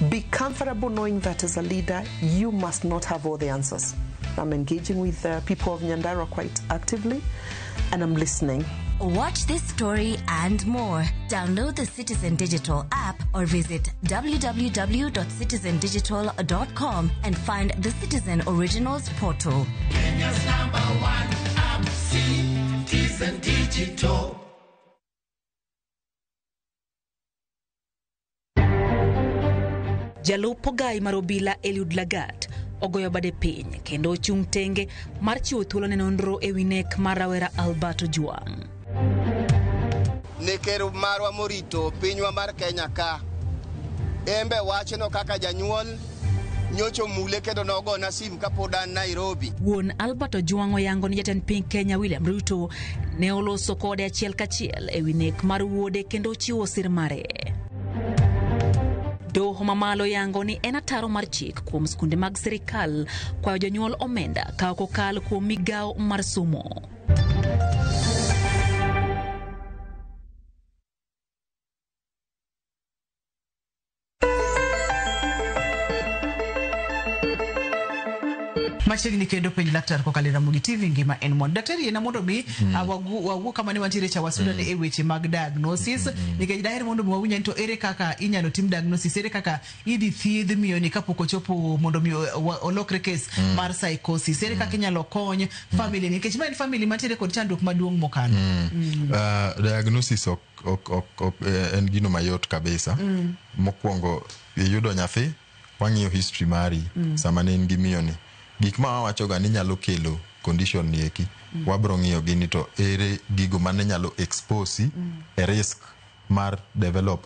Be comfortable knowing that as a leader, you must not have all the answers. I'm engaging with the people of Nyandarua quite actively, and I'm listening. Watch this story and more. Download the Citizen Digital app or visit www.citizendigital.com and find the Citizen Originals portal. Kenya's number one app, Citizen Digital. Jalup ogai mar obila Eliud Lagat ogoyo bade piny kendo ochung' tenge mar chiwo thuolo ne nonro ewi nek mar rawera Albert Ojwang. Ne ker marwa morito pinywa mar Kenya ka, embe wachno kaka janyuol nyocho mule kendo nogona sim kapod an Nairobi. Wuon Albert Ojwang oyango ni jatend piny Kenya William Ruto ne oloso kode achiel kachiel ewi nek mar wuode kendo ochiwo sir mare. Doho mamalo yango ni en ataro mar chik kuom skunde mag sirikal kwayo jonyuol omenda ka ok okal kuom migawo mar somo. Machiegni kendo penj laktar kokalo e Ramogi TV ngima en mwandu. Daktari yena mondo mi wawuo kama ne wantiere cha wasuda e weche mag diagnosis nikech daher mondo mi wawinj to ere kaka inyalo tim diagnosis, ere kaka idhi thiedh miyo ni kapok ochopo mondo mi olokre case mar psychosis, ere kaka inyalo kony family nikech ma en family mantiere kod chandruok maduong' mokalo. Diagnosis ok en gino mayot kabisa. Mokwongo iyudo nyathi, wang'iyo history mari sama ne in gi miyo ni. Gik ma wawacho ga ni nyalo kelo condition ni eki, wabro ng'iyo gini to ere gigo mane nyalo expose e risk mar develop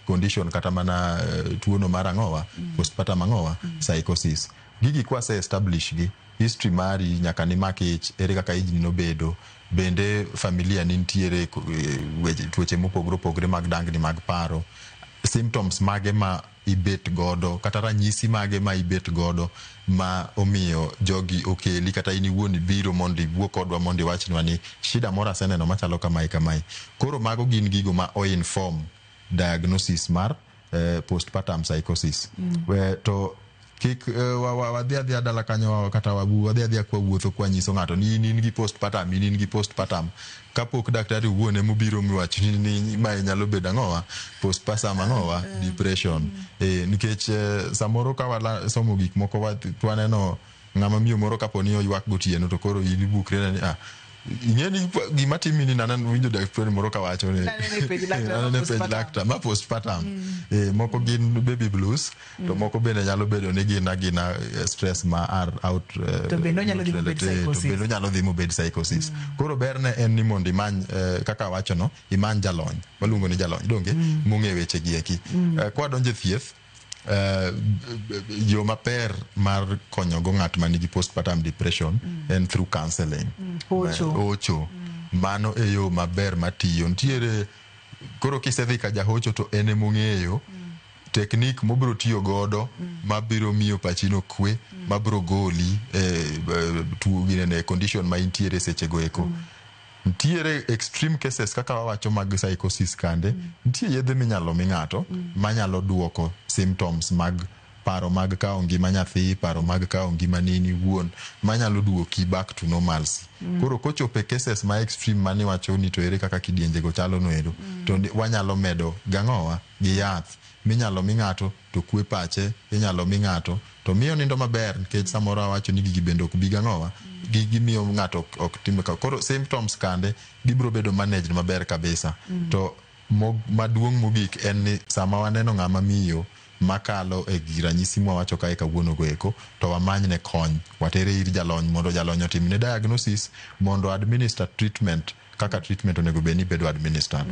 condition kata mana tuono mar ang'owa, postpartum ang'owa, psychosis. Gigi kwase establish gi, history mari nyaka ni mak ich, ere kaka ijni nobedo, bende familia ni nitiere tuoche mopogore opogore mag dangni mag paro. Symptoms mage ma ibet godo kata ranyisi mage ma ibet godo ma omiyo jogi okeli, kata in iwuon ibiro mondo iwuo kodwa, mondo iwachnwa ni shida moro aseneno machalo kamae kamae. Koro mago gin gigo ma o-inform diagnosis mar postpartum psychosis. To kik wadhi adhiya dala kanyo kata wadhi adhiya kwawuotho kwanyiso ng'ato ni in gi postpartum, in gi postpartum, kapok daktari owuon emobiro miwacho ni mae nyalo bedo ang'owa, postpartum ang'owa, depression. Nikech samoro ka wasomo gik moko waneno ng'ama miyo moro kapo ni oywak gotieno, to koro in ibukri ni ah, ing'e ni gima timi ni naneno winjo daktari moro kawacho ni Naneno e page laktar ma naneno e page postpartum. Laktar ma postpartum. Moko gin baby blues, to moko bende nyalo bedo ni gin agina stress ma are out To bende onyalo dhi mobed related, to psychosis. Bende onyalo dhi mobed psychosis. Koro berne en ni mondo imany, kaka awacho no, imany jalony, waluongo ni jalony donge, mong'e weche gi eki. Kwadonjo e thieth, yo maber mar konyogo ng'at ma nigi postpartum depression en through counseling. Hocho. Hocho. Mano e yo maber matiyo ntiere. Koro kisedhi ka jahocho to en emong'eyo technique mobiro tiyo godo mabiro miyo pachino kwe, mabiro goli e tuo ginene, condition ma intiere seche go eko. Ntiere extreme cases kaka wawacho mag psychosis kande, nitie yedhe minyalo mi ng'ato manyalo duoko symptoms mag paro mag kawo ngima nyathi, paro mag kawo ngima ni in iwuon, manyalo duoki back to normalcy. Koro kochopo e cases ma extreme maniwacho ni to ere kaka kidienjego chalo noero, to wanyalo medo gang'owa gi yath minyalo mi ng'ato to kwe pache, inyalo mi ng'ato to miyo nindo maber, nikech samoro awacho ni gigi bende ok bi gang'owa, gimiyo ng'ato ok tim koro symptoms kande gibiro bedo managed maber kabisa. To maduong' mogik en ni sama waneno ng'ama miyo makalo e gi ranyisi mwawacho kae kawuono go eko, to wamanyne kony, watere ir jalony mondo jalony otimne diagnosis, mondo administer treatment kaka treatment onego bed ni bedo administered.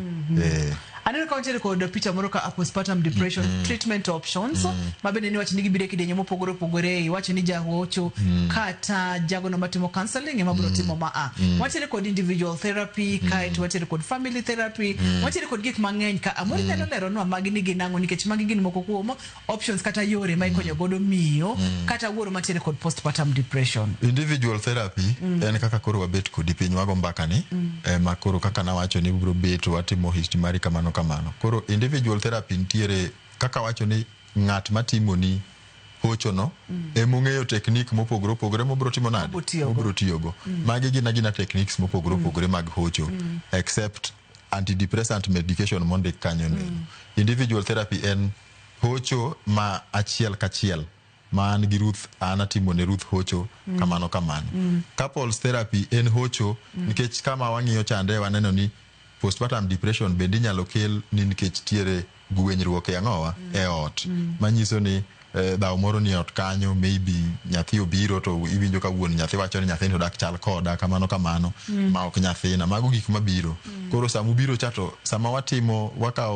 Aneno ka wantiere kod picha moro ka, postpartum depression treatment options, ma bende niwacho ni gibiro e kidienje mopogore opogore. Iwacho ni jahocho kata jagono matimo counseling ema biro timo ma a. Wantiere kod individual therapy, kaeto wantiere kod family therapy, wantiere kod gik mang'eny ka. Amoro inyalo leronwa magi ni gin ang'o, nikech magi gin moko kuom options kata yore ma ikonyo godo miyo kata wuoro mantiere kod postpartum depression. Individual therapy en kaka koro wabet kodi piny wago mbaka ni, ema koro kaka nawacho ni biro bet watimo history mari kamano kamano. Koro individual therapy nitiere kaka wacho ni ng'at matimoni hochono emong'eyo technique mopogore opogore mobiro timo nade, Mobiro tiyogo. Mobiro tiyogo. Magi gin agina techniques mopogore opogore mag hocho, except antidepressant medication mondik kanyo no. Individual therapy en hocho ma achiel kachiel ma an gi Ruth, an atimo ne Ruth hocho kamano kamano. Couples therapy en hocho nikech kama wang'iyo chande waneno ni postpartum depression bende inyalo kel ni nikech tiere gwenyruok e ang'owa e ot, manyiso ni dhaw moro ni e ot kanyo, maybe nyathi obiro to iwinjo ka wuon nyathi wacho ni nyathini to dak chal koda kamano kamano, ma ok nyathina. Mago gik mabiro. Koro sama ubiro cha, to sama watimo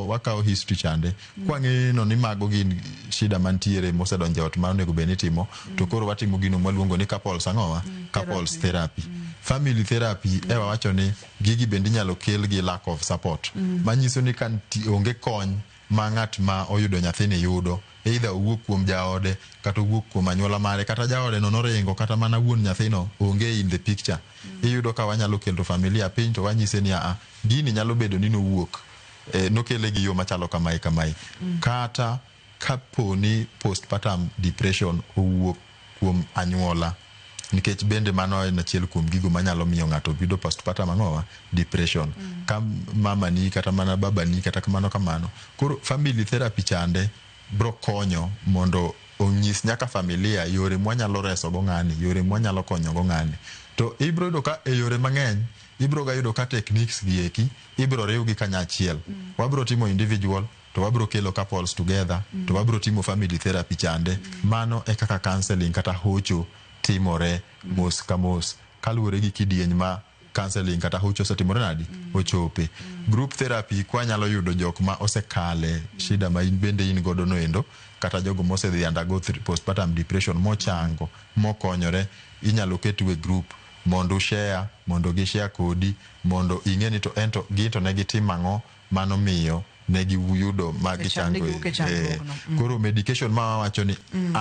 wakawo history chande kwang'eno ni mago gin shida mantiere mosedonjo e ot ma onego bed ni itimo, to koro watimo gino mwaluongo ni couples ang'owa, couples therapy. Family therapy e wawacho ni gigi bende inyalo kel gi lack of support, manyiso ni ka onge kony ma ng'at ma oyudo nyathini yudo, either owuok kuom jaode kata owuok kuom anyuola mare, kata jaode no noringo, kata mana wuon nyathino onge in the picture, iyudo ka wanyalo kelo familia piny to wanyise ni aa, gini nyalo bedo ni nowuok nokele gi yo machalo kamae kamae. Kata kapo ni postpartum depression owuok kuom anyuola, nikech bende mano en achiel kuom gigo manyalo miyo ng'ato yudo postpartum ang'owa, depression, ka mamani kata mana babani kata kamano kamano. Koro family therapy chande bro konyo mondo onyis nyaka familia yore mwanyalo resogo ng'ani, yore mwanyalo konyogo ng'ani. To ibro yudo ka e yore mang'eny ibro ga yudo ka techniques gi eki ibro riwgi kanyachiel. Wabro timo individual to wabro kelo couples together, to wabro timo family therapy chande. Mano e kaka counseling kata hocho timore mos ka mos kaluwore gi kidieny ma counseling kata hocho osetimore nadi ochope. Group therapy kwanyalo yudo jok ma osekale shida ma in bende in godo noendo, kata jogo mosedhi undergo postpartum depression mochango mokonyore, inyalo ketu e group mondo ushare, mondo gishare kodi, mondo ing'e ni to ento gin to ne gitimo ang'o manomiyo. ne giyudo ma gichango Ne giwuok e chandruogno. Koro medication ma wawacho ni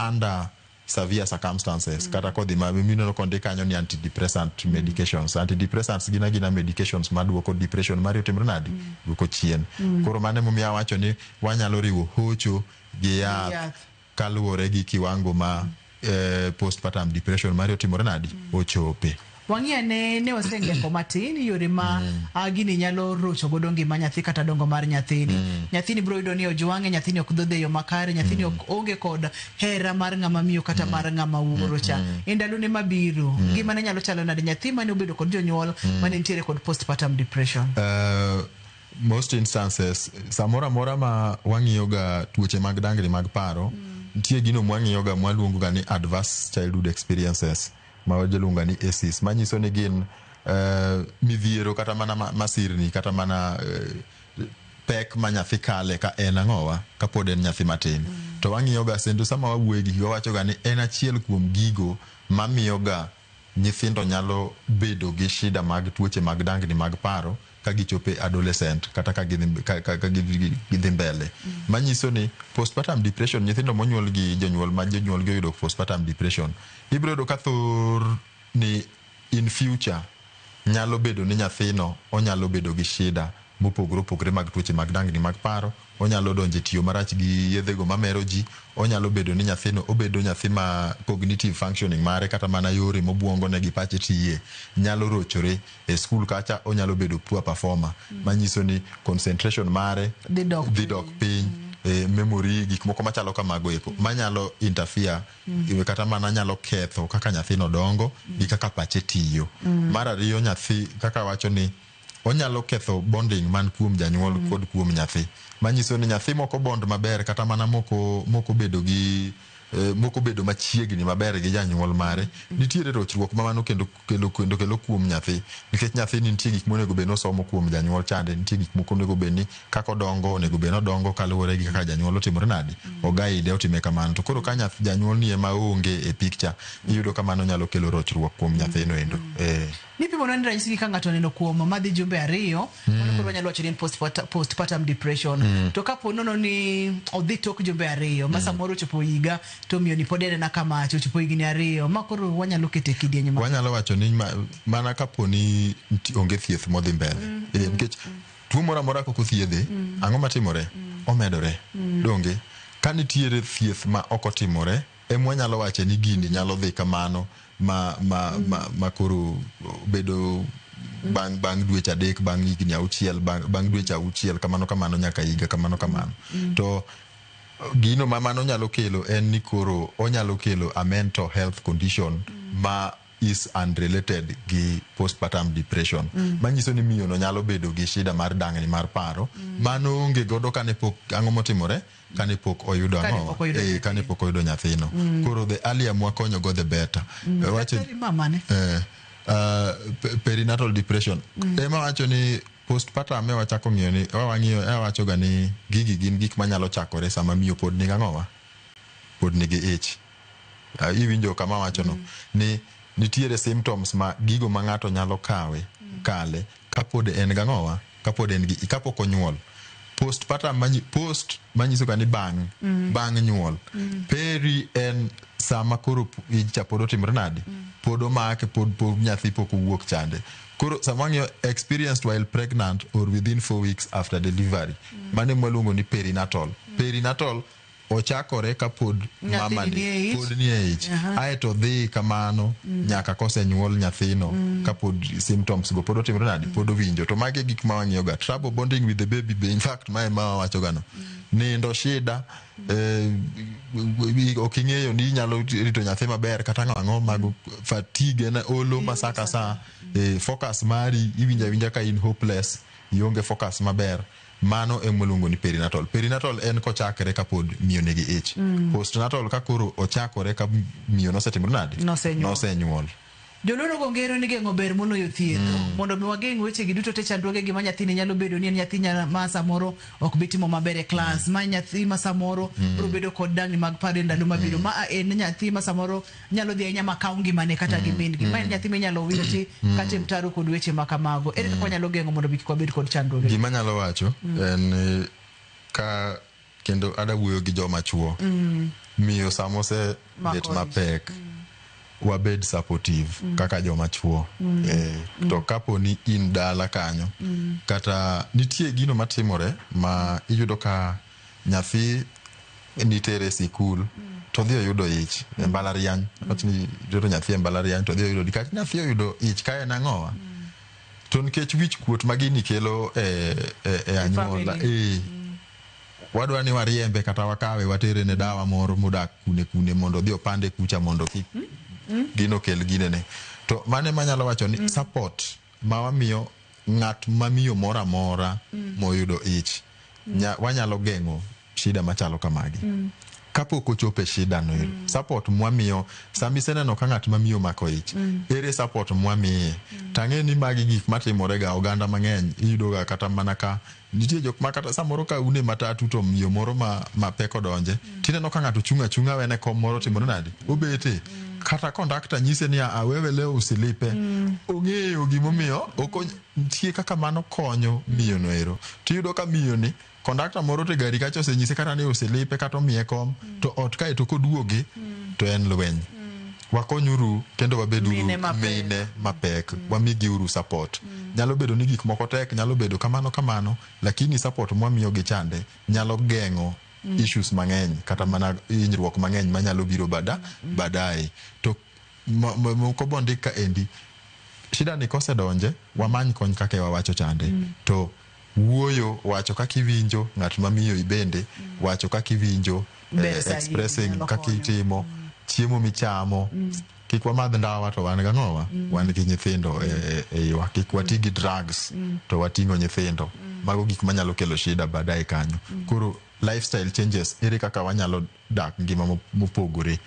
under severe circumstances, kata kodhi ma mineno kondik kanyo ni antidepressant medications. Antidepressants gin agina medications maduoko depression mari otimre nadi, duoko chien. Koro mano emomiyo awacho ni wanyalo riwo hocho gi yath yath. Kaluwore gi kiwango ma postpartum depression mari otimore nadi, ochope. Wang'i ane ne wasengeko matin yore ma gini nyalo rocho godo ngima nyathi kata dongo mar nyathini. Nyathini biro yudo ni ojwang'e, nyathini ok dhodhe e yo makare, nyathini ok onge kod hera mar ng'ama miyo kata mar ng'ama wuoro cha. E ndalone mabiro, ngimane nyalo chalo nade nyathi mane obedo kod jonyuol mane nitiere kod postpartum depression? Most instances, samoro amora ma wang'iyo ga tuoche mag dangni mag paro, nitie gino mwang'iyo ga mwaluongo ga ni adverse childhood experiences, ma waluongo ni ACEs, manyiso ni gin midhiero kata mana masirni kata mana pek ma nyathi kale ka en ang'owa kapod en nyathi matin. To wang'iyo ga sendo sama wawuoye gi wawacho ga ni en achiel kuom gigo mamiyo ga nyithindo nyalo bedo gi shida mag tuoche mag dangni mag paro ka gichopo e adolescent kata ka gidhi ka gidhi mbele. Manyiso ni postpartum depression, nyithindo monyuol gi jonyuol ma jonyuol gi oyudo postpartum depression, ibiro yudo ka thor ni in future nyalo bedo ni nyathino onyalo bedo gi shida mopogore opogore mag tuoche mag dangni mag paro, onyalo donjo e tiyo marach gi yedhego mamero ji, onyalo bedo ni nyathino obedo nyathi ma cognitive functioning mare kata mana yore mobuongo ne gi pache tiye nyalo rochore e skul kacha, onyalo bedo poor performer, manyiso ni concentration mare dhi dok dhi dok piny, memory, gik moko machalo kamago eko manyalo interfere kata mana nyalo ketho kaka nyathino dongo gi kaka pache tiyo. Mar ariyo, nyathi kaka wacho ni onyalo ketho bonding man kuom janyuol kod kuom nyathi, manyiso ni nyathi moko bond maber kata mana moko bedo gi moko bedo machiegni maber gi janyuol mare, nitiere rochruok ma mano kendo kelo kuom nyathi, nikech nyathi ni nitie gik monego bed ni osomo kuom janyuol chande, nitie gik moko onego bed ni kaka odongo onego bed ni odongo kaluwore gi kaka janyuol otimore nadi, ogaide otime kamano. To koro ka nyathi janyuol ni ema onge e picture, iyudo ka mano nyalo kelo rochruok kuom nyathino endo. Nipimo ni ranyisi gi ka ng'ato oneno kuom madhi jumbe 2, mano koro wanyalo wacho ni en postpartum depression. To kapo nono ni odhi tok jumbe 2 ma samoro ochopo higa to miyo ni pod en ena kamacha, ochopo higni 2, ma koro wanyalo keto e kidieny ma Wanyalo wacho ni mana kapo ni onge thieth modhi mbele, nikech tuo moro amora kok othiedhe, ang'o matimore? Omedore. Donge ka nitiere thieth ma ok otimore emwanyalo wache ni gini nyalo dhi kamano ma koro bedo bang' dweche 3, bang' higni 6, bang' dweche 6, kamano kamano nyaka higa, kamano kamano. To gino ma mano nyalo kelo en ni koro onyalo kelo a mental health condition ma is unrelated gi postpartum depression, manyiso ni miyo no nyalo bedo gi shida mar dangni mar paro mano onge godo kane pok ang'o motimore, kane pok oyudo Kane ang'o pok oyudo nyathi. Kane pok oyudo nyathino. Koro the earlier mwakonyo go, the better. Daktari, mamane Perinatal depression ema wacho ni postpartum e wachako ng'iyo ni wang'iyo e wacho ga ni gigi gin gik manyalo chakore sama miyo pod nigi ang'owa, pod nigi ich. Iwinjo kama wacho no ni nitiere symptoms ma gigo ma ng'ato nyalo kawe kale kapod en gang'owa, kapod en gi kapok onyuol. Postpartum post manyiso ga ni bang' bang' nyuol. Peri en sama koro ich cha pod otimore nadi, pod omake, pod nyathi pok owuok chande. Koro sama wang'iyo experienced while pregnant or within 4 weeks after delivery, mano ema waluongo ni perinatal. Perinatal ochakore kapod nyathini mama ni e ni ich. Pod ni e ich. Aeto dhi kamano nyaka kosenyuol nyathino, kapod symptoms go pod otimore nadi, pod owinjo. To magi e gik ma wang'iyo ga: trouble bonding with the baby. Be in fact mae ma wawacho ga no, nindo shida, ok ing'eyo ni inyalo rito nyathi maber kata ang'o ang'o mago, fatigue en olo ma sa ka sa, focus mari iwinjo awinja ka in hopeless, ionge focus maber. Mano ema waluongo ni perinatal. Perinatal en kochakre kapod miyo nigi ich. Postnatal ka koro ochakore ka miyo nosetimore nadi, Nosenyuol. Nosenyuol. Joluo go ngero ni geng'o ber moloyo thiedho. Mondo mi wageng' wechegi duto te, chandruoge gi ma nyathini nyalo bedo ni en nyathi ma samoro ok bi timo maber e klas, ma nyathi ma samoro biro bedo kod dangni mag paro e ndalo mabiro, ma en nyathi ma samoro nyalo dhi ahinya ma kaw ngimane kata gi min gi, ma en nyathi minyalo witi kata e mtaro kod weche ma kamago. Ere kaka wanyalo geng'o mondo mi kik wabed kod chandruoge? Gima anyalo wacho en Ka kendo ada wuoyo gi joma chuo. Miyo sama osebet Mako ich. Mapek, wabed supportive kaka joma chuo. To kapo ni in dala kanyo, kata nitie gino matimore ma iyudo ka nyathi nitere sikul to odhi oyudo ich e mbalariany. Wach ni itero nyathi e mbalariany to odhi oyudo nikech nyathi oyudo ich ka en ang'owa to nikech wich kuot ma gini kelo e anyuola family. Wadwa ni wariembe kata wakawe watere ne dawa moro modak kune kune mondo odhi opande kucha mondo kik gino kel ginene. To mane manyalo wacho ni support ma wamiyo ng'at mamiyo moro amora moyudo ich, wanyalo geng'o shida machalo kamagi kapok ochopo e shida no ero. Support mwamiyo sama iseneno ka ng'at mamiyo mako ich, ere support mwamiye? Tang'e ni magi gik matimore ga oganda mang'eny. Iyudo ga kata mana ka nitie jok ma kata samoro ka une matatu to miyo moro ma mapek odonje, tineno ka ng'ato chung' achung'a wene kom moro timore nade obete kata kondakta nyise ni "Ah, wewe leo usilipe." Ong'eyo gimomiyo nitie kaka mano konyo miyo no ero. Tiyudo ka miyo ni kondakta moro to e gari kacha osenyise kata ni usilipe kata omiye kom to ot kae to koduogi to en lweny. Wakonyuru kendo wabeduru Mine mapek. Mine mapek wamigiuru support. Nyalo bedo ni gik moko tek, nyalo bedo kamano kamano, lakini support mwamiyogi chande nyalo geng'o issues mang'eny kata mana hinyruok mang'eny manyalo biro baadaye. To moko bondik ka endi shida ni kosedonje wamany kony kaka wawacho chande. To wuoyo wacho kaka iwinjo ng'at mamiyo ibende wacho kaka iwinjo Ber sahihi, expressing nyalo kaka konyo. itimo chiemo michamo. Kik wamadh ndawa to wan gang'owa wan gi nyithindo e iwa. Kik wati gi drugs to wating'o nyithindo. Mago gik manyalo kelo shida baadaye kanyo. Koro lifestyle changes, ere kaka wanyalo dak ngima mopogore,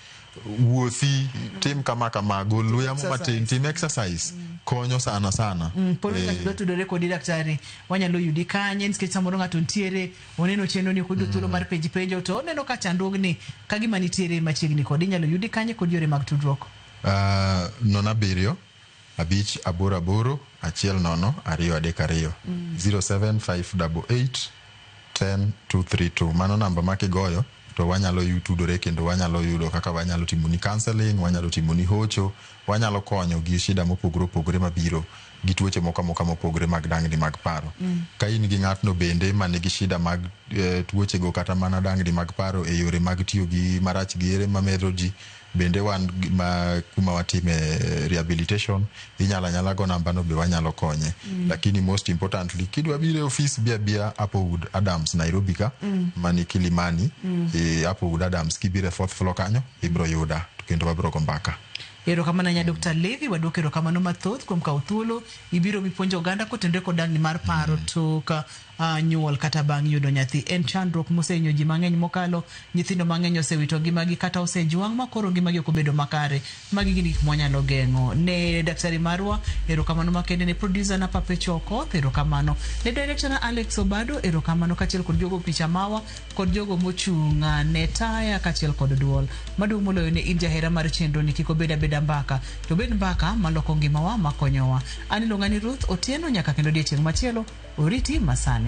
wuothi, tim kama kama, gol luya mo matin, tim exercise konyo sana sana. Pod ng'ato dwa tudore kodi daktari, wanyalo yudi kanye? Nikech samoro ng'ato ntiere oneno chenro ni ok oyudo thuolo mar penji penjo to oneno ka chandruogni ka gima nitiere machiegni kodi, inyalo yudi kanye kod yore mag tudruok? 07 588 10 232. 07588 10 232. Mano namba ma kigoyo to wanyalo tudore kendo wanyalo yudo kaka wanyalo timoni counseling, wanyalo timoni hocho, wanyalo konyo gi shida mopogore opogore mabiro gi tuoche moko amoka mopogore mag dangni mag paro. Ka in gi ng'atno bende manigi shida mag tuochego kata mana dangni mag paro e yore mag tiyo gi marach gi yedhe mamero ji bende wan ma kuma watime rehabilitation, inyalo anyala go namba no be wanyalo konye. Lakini most importantly, kidwa biro e ofis, bi abia Applewood Adams Nairobi ka mani Kilimani. E Applewood Adams kibiro e fourth floor kanyo ibro yuda to kendo wabro go mbaka. Erokamano ahinya Dr. Levi, waduoko erokamano mathoth kuom kawo thuolo ibiro mipuonjo oganda kotenore kod dangni mar paro tok nyuol kata bang' yudo nyathi. En chandruok mosehinyo ji mang'eny mokalo, nyithindo mang'eny osewito ngimagi kata osejwang' ma koro ngimagi ok obedo makare. Magi gin gik mwanyalo geng'o. Ne daktari marwa, erokamano makende ne producer na Perpetua Okoth, erokamano. Ne director na Alex Obado, erokamano kaachiel kod jogo picha mawa kod jogo mochung' ne taya kaachiel kod duol. Maduong' moloyo ne in jahera mar chenro ni kik obed abeda mbaka, to obed mbaka maloko ngimawa makonyowa. An iluonga ni Ruth Otieno nyaka kendo odiechieng' machielo, oriti masani.